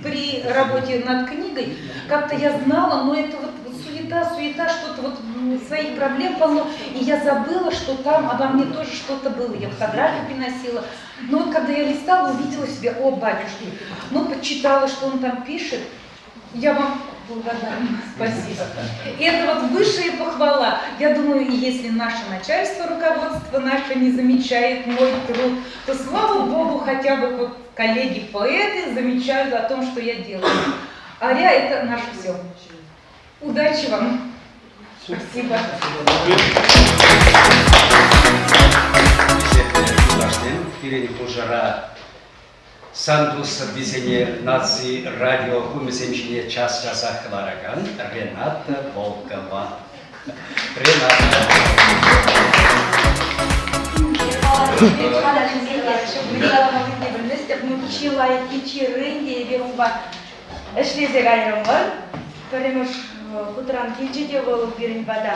при работе над книгой, как-то я знала, но это вот суета, суета, что-то вот своих проблем полно, и я забыла, что там обо мне тоже что-то было, я фотографию приносила. Но вот когда я листала, увидела себя, о, батюшки, ну, почитала, что он там пишет, я вам благодарна, спасибо. И это вот высшая похвала. Я думаю, и если наше начальство, руководство наше не замечает мой труд, то, слава Богу, хотя бы вот коллеги-поэты замечают о том, что я делаю. Аря – это наше все. Удачи вам. Спасибо. Пирӗн хушӑра Сантус сӑввисене наци радио хумӗсем ҫине час-часах кӑларакан Рената Волкова. Рената. Чи лайӑххи, чи ырри эпир унпа ӗҫлесе кайрӑмӑр. Пӗрремӗш хутран килчӗ те вӑл пирӗн пата.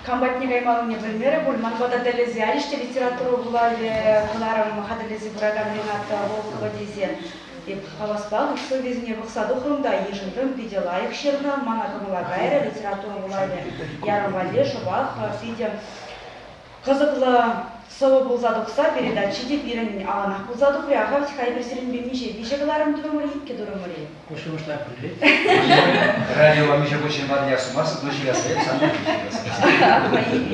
Кам патне каймаллине пӗлмерӗ пуль. Ман пата тӗллесе ячӗҫ те литература вулавӗ кӑларӑм хатӗрлесе пыракан Рената Волкова тесе. Эп хаваспах сӑввисене пӑхса тухрӑм та йышӑнтӑм. Питӗ лайӑх ҫырнӑ, мана кӑмӑла кайрӗ. Литература вулавӗ ярӑм валли шӑпах питӗ кӑсӑклӑ сӑвӑ пулса тухса передачи те пирӗн аванах пулса тухрӗ. Аха, вӗт-ха эпир сирӗнпе миҫе виҫе кӑларӑм турӑмӑр, иккӗ турӑмӑр-и? Куҫӑмӑшла пӗлет. Радио миҫе хутчен панине астумастӑп, но ҫыраса эп сан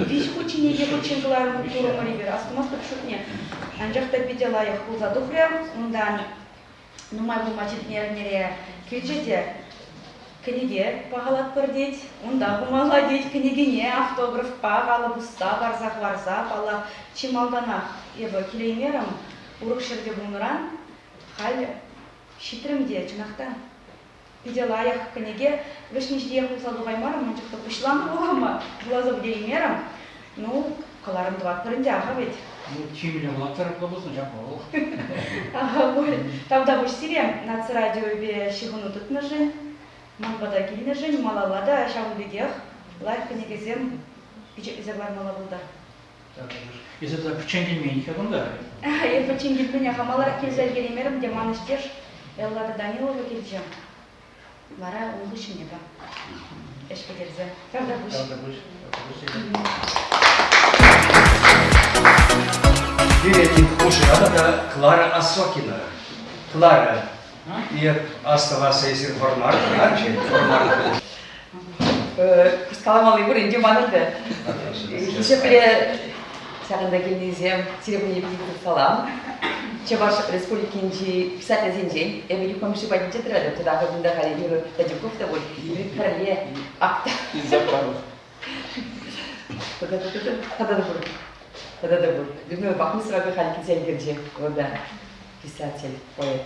Виҫ хутчен, икӗ хутчен кӑларӑм турӑмӑр эпир, астумастӑп шутне. Анчах та питӗ лайӑх пулса тухрӗ. Унтан нумай пулма иртнӗ эрнере килчӗ те кӗнеке пахалатпӑр тет, унта хумалла тет кӗнекене автографпа алӑ пусса парса хӑварса, паллах, чи малтанах эпӗ килеймерӗм, урӑх ҫӗрте пулнӑран халь ҫитрӗм те, чӑнах та, питӗ лайӑх кӗнеке. Вӗҫне ҫитиех пулса тухаймарӑм, анчах та пуҫланӑ вулама, вуласа пӗтереймерӗм. Ну, кӑларӑм тӑватпӑр ӗнтӗ, аха вӗт. Ну, чимлӗ вулаттӑр, пулсан ҫапла вӑл. Аха, пуль. Тавтапуҫ сире наци радиовӗпе ҫыхӑну тытнӑшӑн, ман пата килнӗшӗн, малалла та ҫавӑн пекех лайӑх кӗнекесем пичетлесе кӑлармалла пултӑр. Эсӗ тата пӗччен килмен-ха кунта. Эп пӗччен килмен, аха, маларах килсе ӗлкӗреймерӗм те ман ӗҫтеш Эллада Данилова килчӗ. Вара ун хыҫҫӑн эпӗ ӗҫ пӗтерсе. Тавтапуҫ. Тавтапуҫ. Пирӗн хушӑра тата Клара Осокина. Клара, эп астӑвасса эсир Вӑрмар кӑна-ши? Вӑрмар. Каламалли пур ӗнтӗ манӑн та. Хисеплӗ ҫакӑнта килнисем, сире пурне питӗ салам. Чӑваш Республикинчи писательсенчен эпӗ Юхмамши патӗнче тӑратӑп. Тата акӑ кунта халӗ Юрий Тадюков та пуль. Пӗрле акта. Тата та пур. Тата та пур. Людмила Бахмисова халь килсе ӗлкӗрчӗ. Вӑл та писатель, поэт.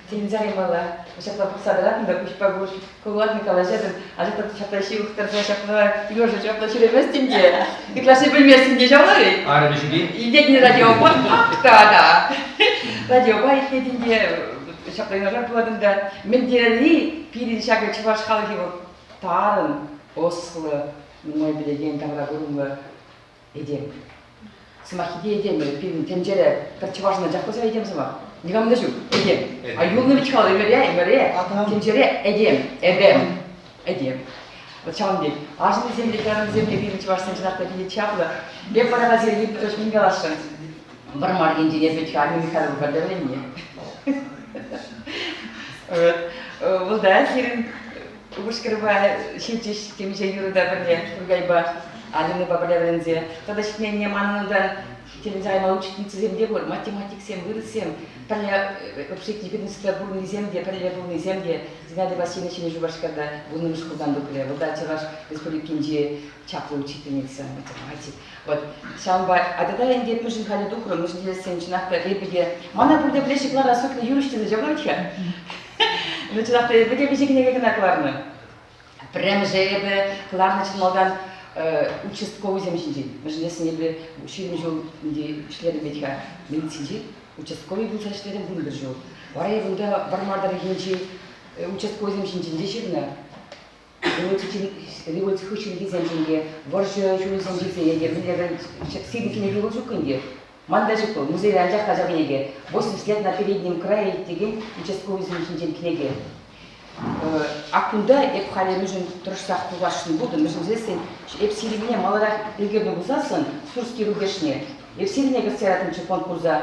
Тӗлӗнсе каймалла. Ҫапла пӑхса тӑратӑн та куҫпа куҫ кулатӑн, калаҫатӑн. Ача та ҫапла ҫывӑх тӑрса ҫапла Леша ҫапла ҫӳреместӗн те. Ытлашши пӗлместӗн те ҫавна-и? Арӑмӗ ҫӳрет. Илтетӗн радиопа. Ах та, да. Радиопа итлетӗн те ҫапла юнашар пулатӑн та. Мӗн тери пирӗн ҫакӑ чӑваш халӑхӗ вӑл тарӑн, ӑслӑ, нумай пӗлекен тавракурӑмлӑ этем. Сӑмаххи те этем, пирӗн тӗнчере пӗр чӑвашӑн анчах пулса этем сӑмах. Никамӑн та ҫук. Этем. А юлнӑ вӗт хал ӗмӗре, ӗмӗре. Тӗнчере этем, этем, этем. Вот ҫавӑн пек. Арҫынсем те, хӗрарӑмсем те пирӗн чӑвашсен чӑнах та питӗ чаплӑ. Эп вара Василий Петрович мӗн каласшӑн? Вӑрмар енчен эп вӗт-ха Армин Михайловна вӗреннӗ. Вӑл та сирӗн упӑшкӑрпа ҫитӗҫ темиҫе юрӑ та пӗрле Тургайпа. Алинӑпа пӗрле вӗренсе. Тата ҫитменнине манӑн унтан тӗлӗнсе кайма учительницӑсем те пур, математиксем, вырӑссем, пӗрле общежитие пединститутра пурӑннисем те, пӗрле пулнисем те. Зинаида Васильевна Ҫӗнӗ Шупашкарта вуннӑмӗш шкултан тухрӗ. Вӑл та Чӑваш Республикинчи чаплӑ учительница, математик. Вот ҫавӑнпа, а тата ӗнтӗ эп мӗншӗн халӗ тухрӑм, мӗншӗн тесен чӑнах та эпӗ те, мана пурте пӗлеҫҫӗ кӑларас сутнӑ юрӑҫ тесе ҫаврать-ха. Ну, чӑнах та эпӗ те виҫӗ кӗнеке кӑна кӑларнӑ. Пӗрремӗшӗ эпӗ кӑларнӑ чӑн малтан участковыйсем ҫинчен. Мӗншӗн тесен эпӗ 20 ҫул ӗнтӗ ӗҫлерӗм вӗт-ха милицинче. Участковый пулса ӗҫлерӗм 11 ҫул. Вара эпӗ унта Вӑрмар тӑрӑхӗнчи участковыйсем ҫинчен те ҫырнӑ. Революци хыҫҫӑнхисемшӗн те, вӑрҫӑ ҫулӗсенчисене те мӗнле сирӗн кӗнеке вӑл ҫук ӗнтӗ. Ман та ҫук вӑл, музейре анчах та ҫав кӗнеке. 80 лет на переднем крае текен участковыйсем ҫинчен кӗнеке. Ак кунта эп халӗ мӗншӗн тӑрӑшсах тухасшӑн пултӑм, мӗншӗн тесен эп сирӗнне маларах ӗлкӗрнӗ пулсассӑн Сурский рубежне, эп сирӗнне кӗртсе яратӑмччӗ конкурса.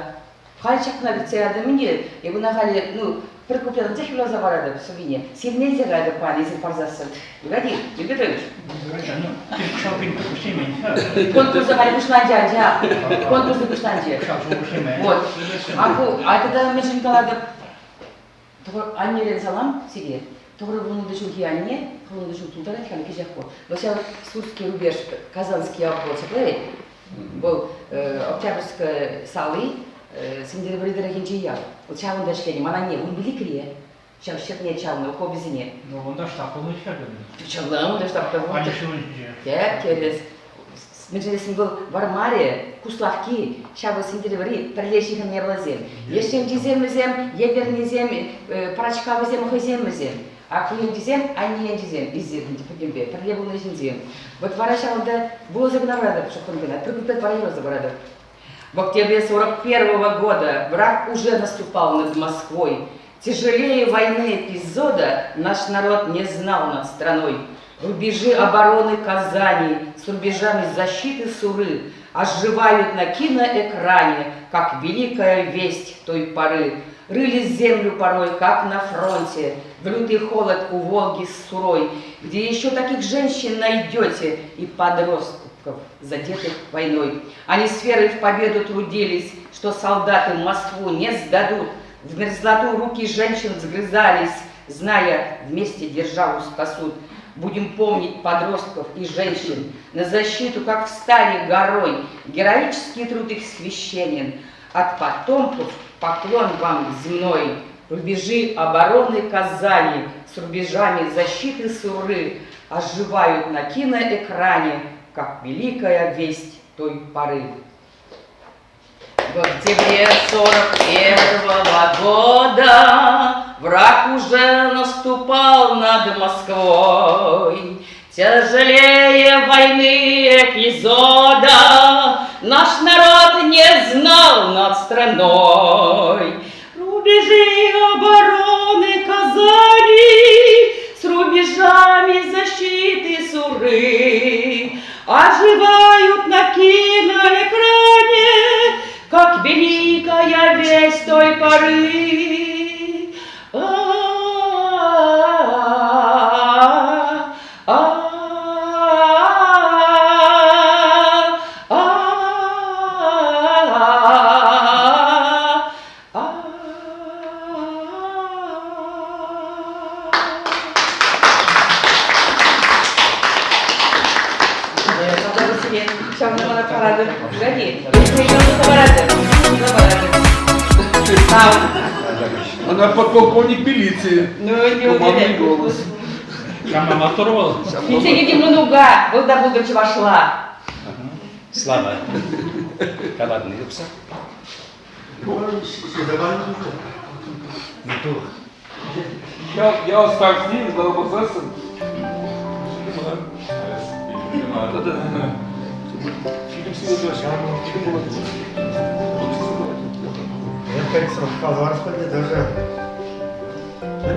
Халь ҫакна кӗтсе ятӑм ӗнтӗ, эп ӑна халӗ, ну, пӗр куплет анчах юрласа паратӑп сӑввине. Сирӗнне илсе каятӑп паян эсир парсассӑн. Юрать-и, Юрий Петрович? Конкурса халӗ пуҫланчӗ анчах. Конкурсӗ пуҫланчӗ. Вот. А ку, а тата мӗншӗн калатӑп, аннерен салам сире. Тӑхӑр вуннӑ ҫулхи анне, вуннӑ ҫул тултарать халӗ кӗҫех ку. Вӑл ҫав Сурский рубеж, Казанский обход ҫапла Вӑл Октябрьская сали Сӗнтӗрвӑрри тӑрӑхӗнчи ял. Вӑл ҫавӑнта ӗҫленӗ. Ман анне 15-ре ҫав ҫӗрне чавнӑ окопӗсене. Ну, унта штаб пулнӑ-ҫке. Чавнӑ, унта штаб та пулнӑ. Анне ҫулӗнче. Тӗп, тӗрӗс. Мӗншӗн тесен вӑл Вӑрмарӗ, Куславкки, ҫавӑ Сӗнтӗрвӑрри пӗрле ҫыхӑннӑ япаласем. Ешченчисем вӗсем, Етӗрнесем, Пӑрачкавӗсем хӑйсем вӗсем. А ку енчисем, анне енчисем, эсир пӗтӗмпе пӗрле пулнӑ ҫынсем. Вот вара ҫавӑнта вуласа кӑна паратӑп шӑппӑн кӑна, пӗр куплет вара юрласа паратӑп. В октябре 41 года враг уже наступал над Москвой. Тяжелее войны эпизода наш народ не знал над страной. Рубежи обороны Казани с рубежами защиты Суры оживают на киноэкране, как великая весть той поры. Рыли землю порой, как на фронте, в лютый холод у Волги с Сурой, где еще таких женщин найдете и подростков, задетых войной. Они с верой в победу трудились, что солдаты Москву не сдадут. В мерзлоту руки женщин взгрызались, зная, вместе державу спасут. Будем помнить подростков и женщин, на защиту, как встали горой, героический труд их священен. От потомков поклон вам земной, рубежи обороны Казани с рубежами защиты Суры оживают на киноэкране, как великая весть той поры. В октябре 41 года враг уже наступал над Москвой. Тяжелее войны эпизода наш народ не знал над страной. Рубежи обороны Казани с рубежами защиты Суры оживают на киноэкране, как великая весть той поры. Она подполковник милиции. Командный голос. Сама мотор вӑл. Килсе мӑнука, вӑл та пултӑр чӑвашла. Слава. Каладны юкса. Я старший, задал Я коррекция Хазарского даже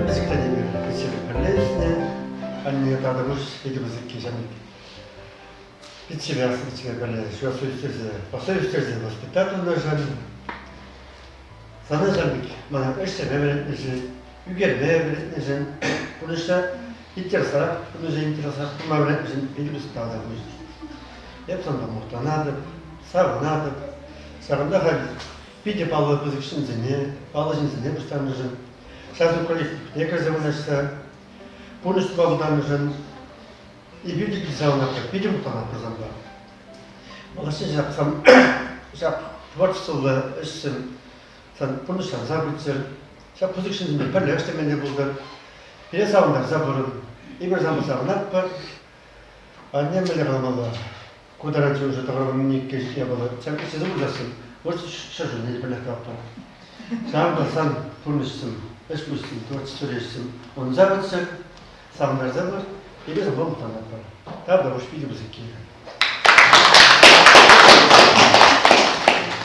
бизиктен анне тадыбыш икибизикки жамик Пиччепе аслӑ пиччепе пӗрле ҫуратса ӳстерсе, пӑхса ӳстерсе воспитательнӑшӑн, сана ҫав пек мана ӗҫлеме вӗрентнӗшӗн, ӳкерме вӗрентнӗшӗн, пурнӑҫра интереслӑрах, пурнӑҫа интереслӑрах тума вӗрентнӗшӗн питӗ пысӑк тав пуҫ. Эп санпа мухтанатӑп, савӑнатӑп. Ҫакӑнта халь питӗ паллӑ пысӑк ҫынсене, паллӑ ҫынсене пуҫтарнӑшӑн, ҫав коллективне кӗрсе вырнаҫса пурнӑҫ тума пултарнӑшӑн эпир те килсе савӑнатпӑр, питӗ мухтанатпӑр санпа. Малашне ҫак сан ҫак творчествӑллӑ ӗҫсем сан пурнӑҫланса пыччӑр, ҫак пысӑк ҫынсемпе пӗрле ӗҫлемелле пултӑр. Пире савӑнтарса пурӑн. Эпир санпа савӑнатпӑр. Анне мӗнле каламалла? Ку таранччен уже тӑхӑрвуннӑ иккӗ япала. Ҫак ӗҫсем пулсассӑн, может, ҫӗршывне те пӗрлех тӑватпӑр. Ҫавӑнпа сан пурнӑҫсем, ӗҫ-пуҫсем, творчествӑри ӗҫсем ӑнса пыччӑр, савӑнтарса пыр, эпир санпа мухтанатпӑр. Тавтапуҫ питӗ пысӑкки.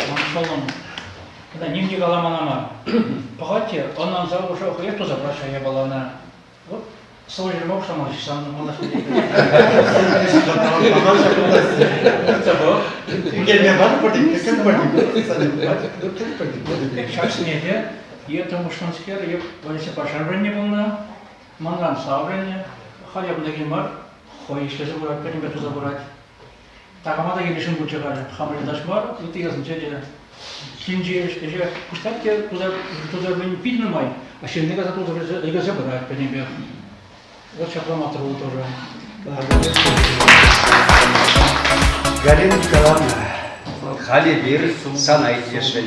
Ман шӑллӑм кӑна ним те каламан мар. Пӑхать те, ӑнланса уже хӑех туса пырать япалана. Вот сӑвӑ ҫырма пуҫламан ҫын Ҫаксене те е тӑмӑшнӑскер, е Валерий Пашар вӗреннӗ пулнӑ, манран сав вӗреннӗ, халь эп унта мар, хӑй ӗҫлесе пырать, пӗтӗмпе туса пырать. Такама та килӗшӳ пулчӗ халӗ. Хамӑр юлташ мар, ытти ялсенче те килӗнчи ӗҫе пуҫлать те туса, туса мӗн пит нумай, а ҫынни каса туса ӗлкӗрсе пырать пӗтӗмпех. Вот ҫапла маттур вӑл тоже. Галина Николаевна, халь эпир сана итлесшӗн.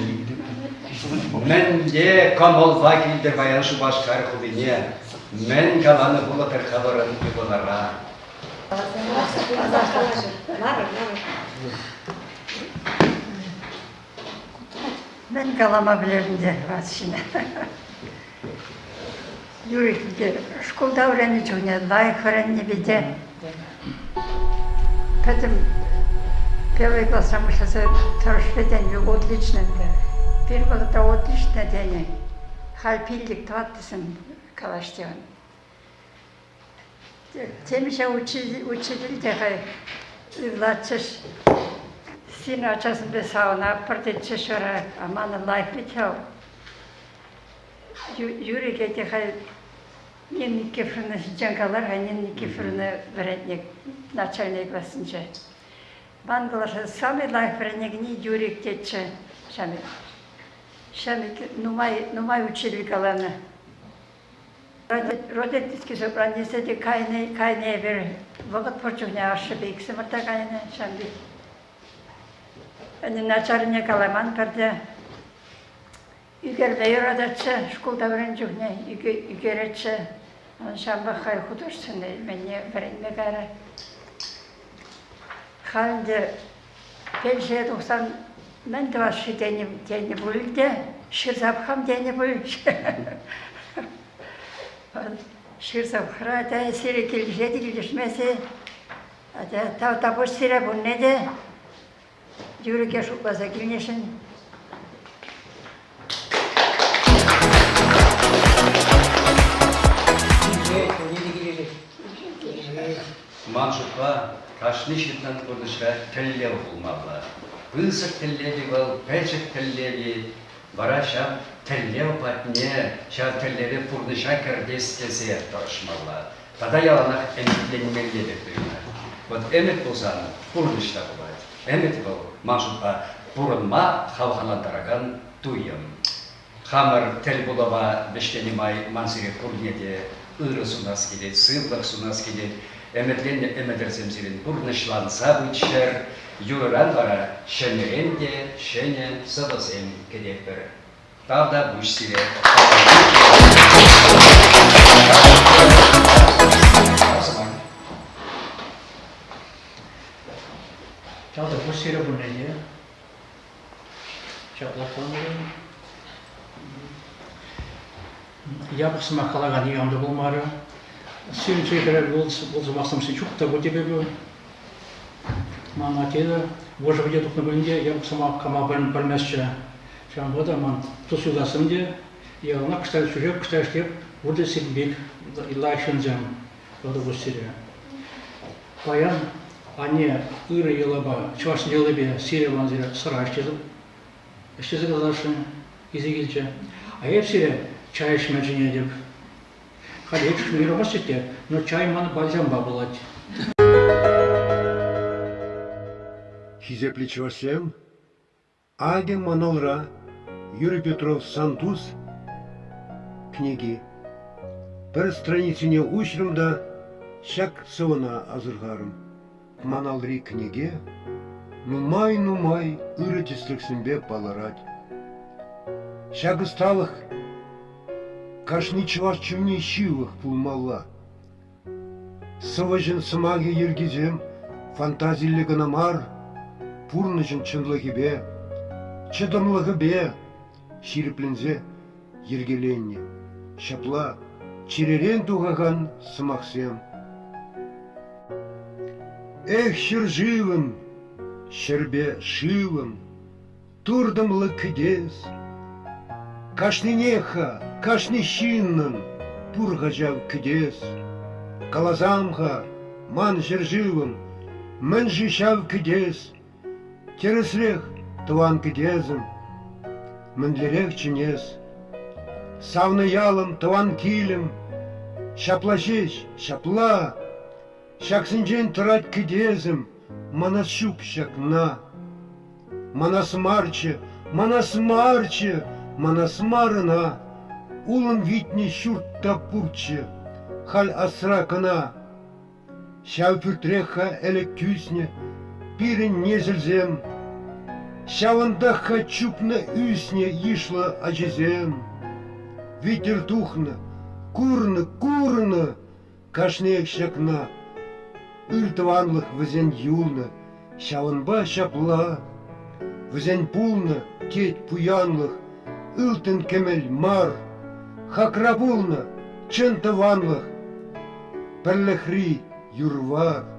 Мӗнле кӑмӑлпа килтӗр паян Шупашкар хулине? Мӗн каланӑ пулӑтӑр хӑвӑрӑн ывӑлӑра? Мӗн калама пӗлер ӗнтӗ ват ҫын. Юрий шкулта вӗреннӗ чухне лайӑх вӗреннӗ питӗ. Пӗтӗм первый класран пуҫласа тӑрӑшрӗ тенӗ, отлично ӗнтӗ. Пирӗн вӑхӑтра отлично тенӗ. Халь пиллӗк тӑваттӑсем калаҫ тевӗн. Темиҫе учитель те хӑй ырлатчӗҫ. Сирӗн ачасемпе савӑнатпӑр тетчӗҫ вара. А манӑн лайӑх вӗт-ха. Юрий те хӑй Нина Никифоровна ҫинчен калар-ха. Нина Никифоровна вӗрентнӗ начальнӑй классенче. Ман калаша самый лайӑх вӗренекенни Юрик тетчӗ. Ҫав нумай, нумай учитель каланӑ. Родительски собранисем те кайнӑ, кайнӑ эпир. Вӑхӑт пур чухне ашшӗпе иксӗмӗр те кайнӑ ҫавӑн пек. Ӗнтӗ начаррине каламан пӗрте. Ӳкерме юрататчӗ шкулта вӗреннӗ чухне ӳкеретчӗ. Ҫавӑнпа хӑй художественнӑй мӗнне вӗренме кайрӗ. Халь ӗнтӗ Пенсие тухсан мӗн тӑвас-ши тенӗ, тенӗ пуль те, ҫырса пӑхам тенӗ пуль. Ҫырса пӑхра, атя сире килӗшет килӗшмест-и? Атя тавтапуҫ сире пурне те Юрӗке шутласа килнӗшӗн. Ман шутпа, кашни ҫыннӑн пурнӑҫра тӗллев пулмалла. Пысӑк тӗллев-и вӑл, пӗчӗк тӗллев-и, вара ҫав тӗллев патне, ҫав тӗллеве пурнӑҫа кӗртес тесе тӑрӑшмалла. Тата яланах ӗмӗтленмелле пек туйӑнать. Вот ӗмӗт пулсан пурнӑҫ та пулать. Ӗмӗт вӑл, ман шутпа, пурӑнма хавхалантаракан туйӑм. Хамӑр тӗлпулӑва вӗҫленӗ май ман сире пурне те ырӑ сунас килет, сывлӑх сунас килет. Ӗмӗтленнӗ ӗмӗтӗрсем сирӗн пурнӑҫланса пыччӑр. Юрӑран вара ҫӗнӗрен те ҫӗнӗ сӑвӑсем кӗтетпӗр. Тавтапуҫ сире. Тавтапуҫ сире пурне те. Ҫаплах каланӑ. Япӑх сӑмах калакан никам та пулмарӗ. Сирӗн чӗлхере вӑл сӑмахсем ҫук та пуль тепӗр кун. Ман атте вӑрҫӑ пӗте тухнӑ пулин те япӑх сӑмах кама пӗлместчӗ. Ҫавӑнпа та ман тус-юлташсем те яланах кӑштах ҫӳреп, кӑштах ӗҫлеп пурте сирӗн пек лайӑх ҫынсем тавтапуҫ сире. Паян анне ырӑ йӑлапа, чӑваш йӑлипе сире ман сире сӑра ӗҫлесе кӑларасшӑн илсе килчӗ. А эп сире чай ӗҫме чӗнетӗп. Халь эп ӗҫме юрамасть те, но чай ман бальзампа пулать. Хисеплӗ чӑвашсем, акӑ ман алра Юрий Петров Сантус кӗнеки. Пӗр страницине уҫрӑм та ҫак сӑвӑна асӑрхарӑм. Ман алри кӗнеке нумай-нумай ырӑ тӗслӗхсемпе палӑрать. Ҫак ӑсталӑх кашни чӑваш чунне ҫывӑх пулмалла. Сӑвӑҫӑн сӑмахӗ йӗркисем фантазиллӗ кӑна мар, пурнӑҫӑн чӑнлӑхӗпе, чӑтӑмлӑхӗпе ҫирӗпленсе йӗркеленнӗ. Ҫапла чӗререн тухакан сӑмахсем. Эх, ҫӗршывӑм, ҫӗрпе шывӑм, туртӑмлӑ кӗтес. Кашнинех-ха, кашни ҫыннӑн пур-ха ҫав кӗтес. Каласам-ха, ман ҫӗршывӑм, мӗн-ши ҫав кӗтес? Тӗрӗсрех, тӑван кӗтесӗм, мӗнлерех чӗнес? Савнӑ ялӑм, тӑван килӗм, ҫапла ҫеҫ, ҫапла. Ҫаксенчен тӑрать кӗтесӗм, манас ҫук ҫакна. Манас марччӗ, манас марччӗ, манас мар ӑна. Улӑм витнӗ ҫурт та пурччӗ, халь асра кӑна. Ҫав пӳртрех-ха ӗлӗк тӳснӗ пирӗн несӗлсем. Ҫавӑнтах-ха чупнӑ ӳснӗ йышлӑ ачисем. Витӗр тухнӑ, курнӑ, курнӑ кашниех ҫакна. Ыр тӑванлӑх вӗсен юлнӑ, ҫавӑнпа ҫапла. Вӗсен пулнӑ, тет пуянлӑх, ылтӑн-кӗмӗл мар. Хакра пулнӑ чӑн тӑванлӑх, пӗрлӗхри юр-вар.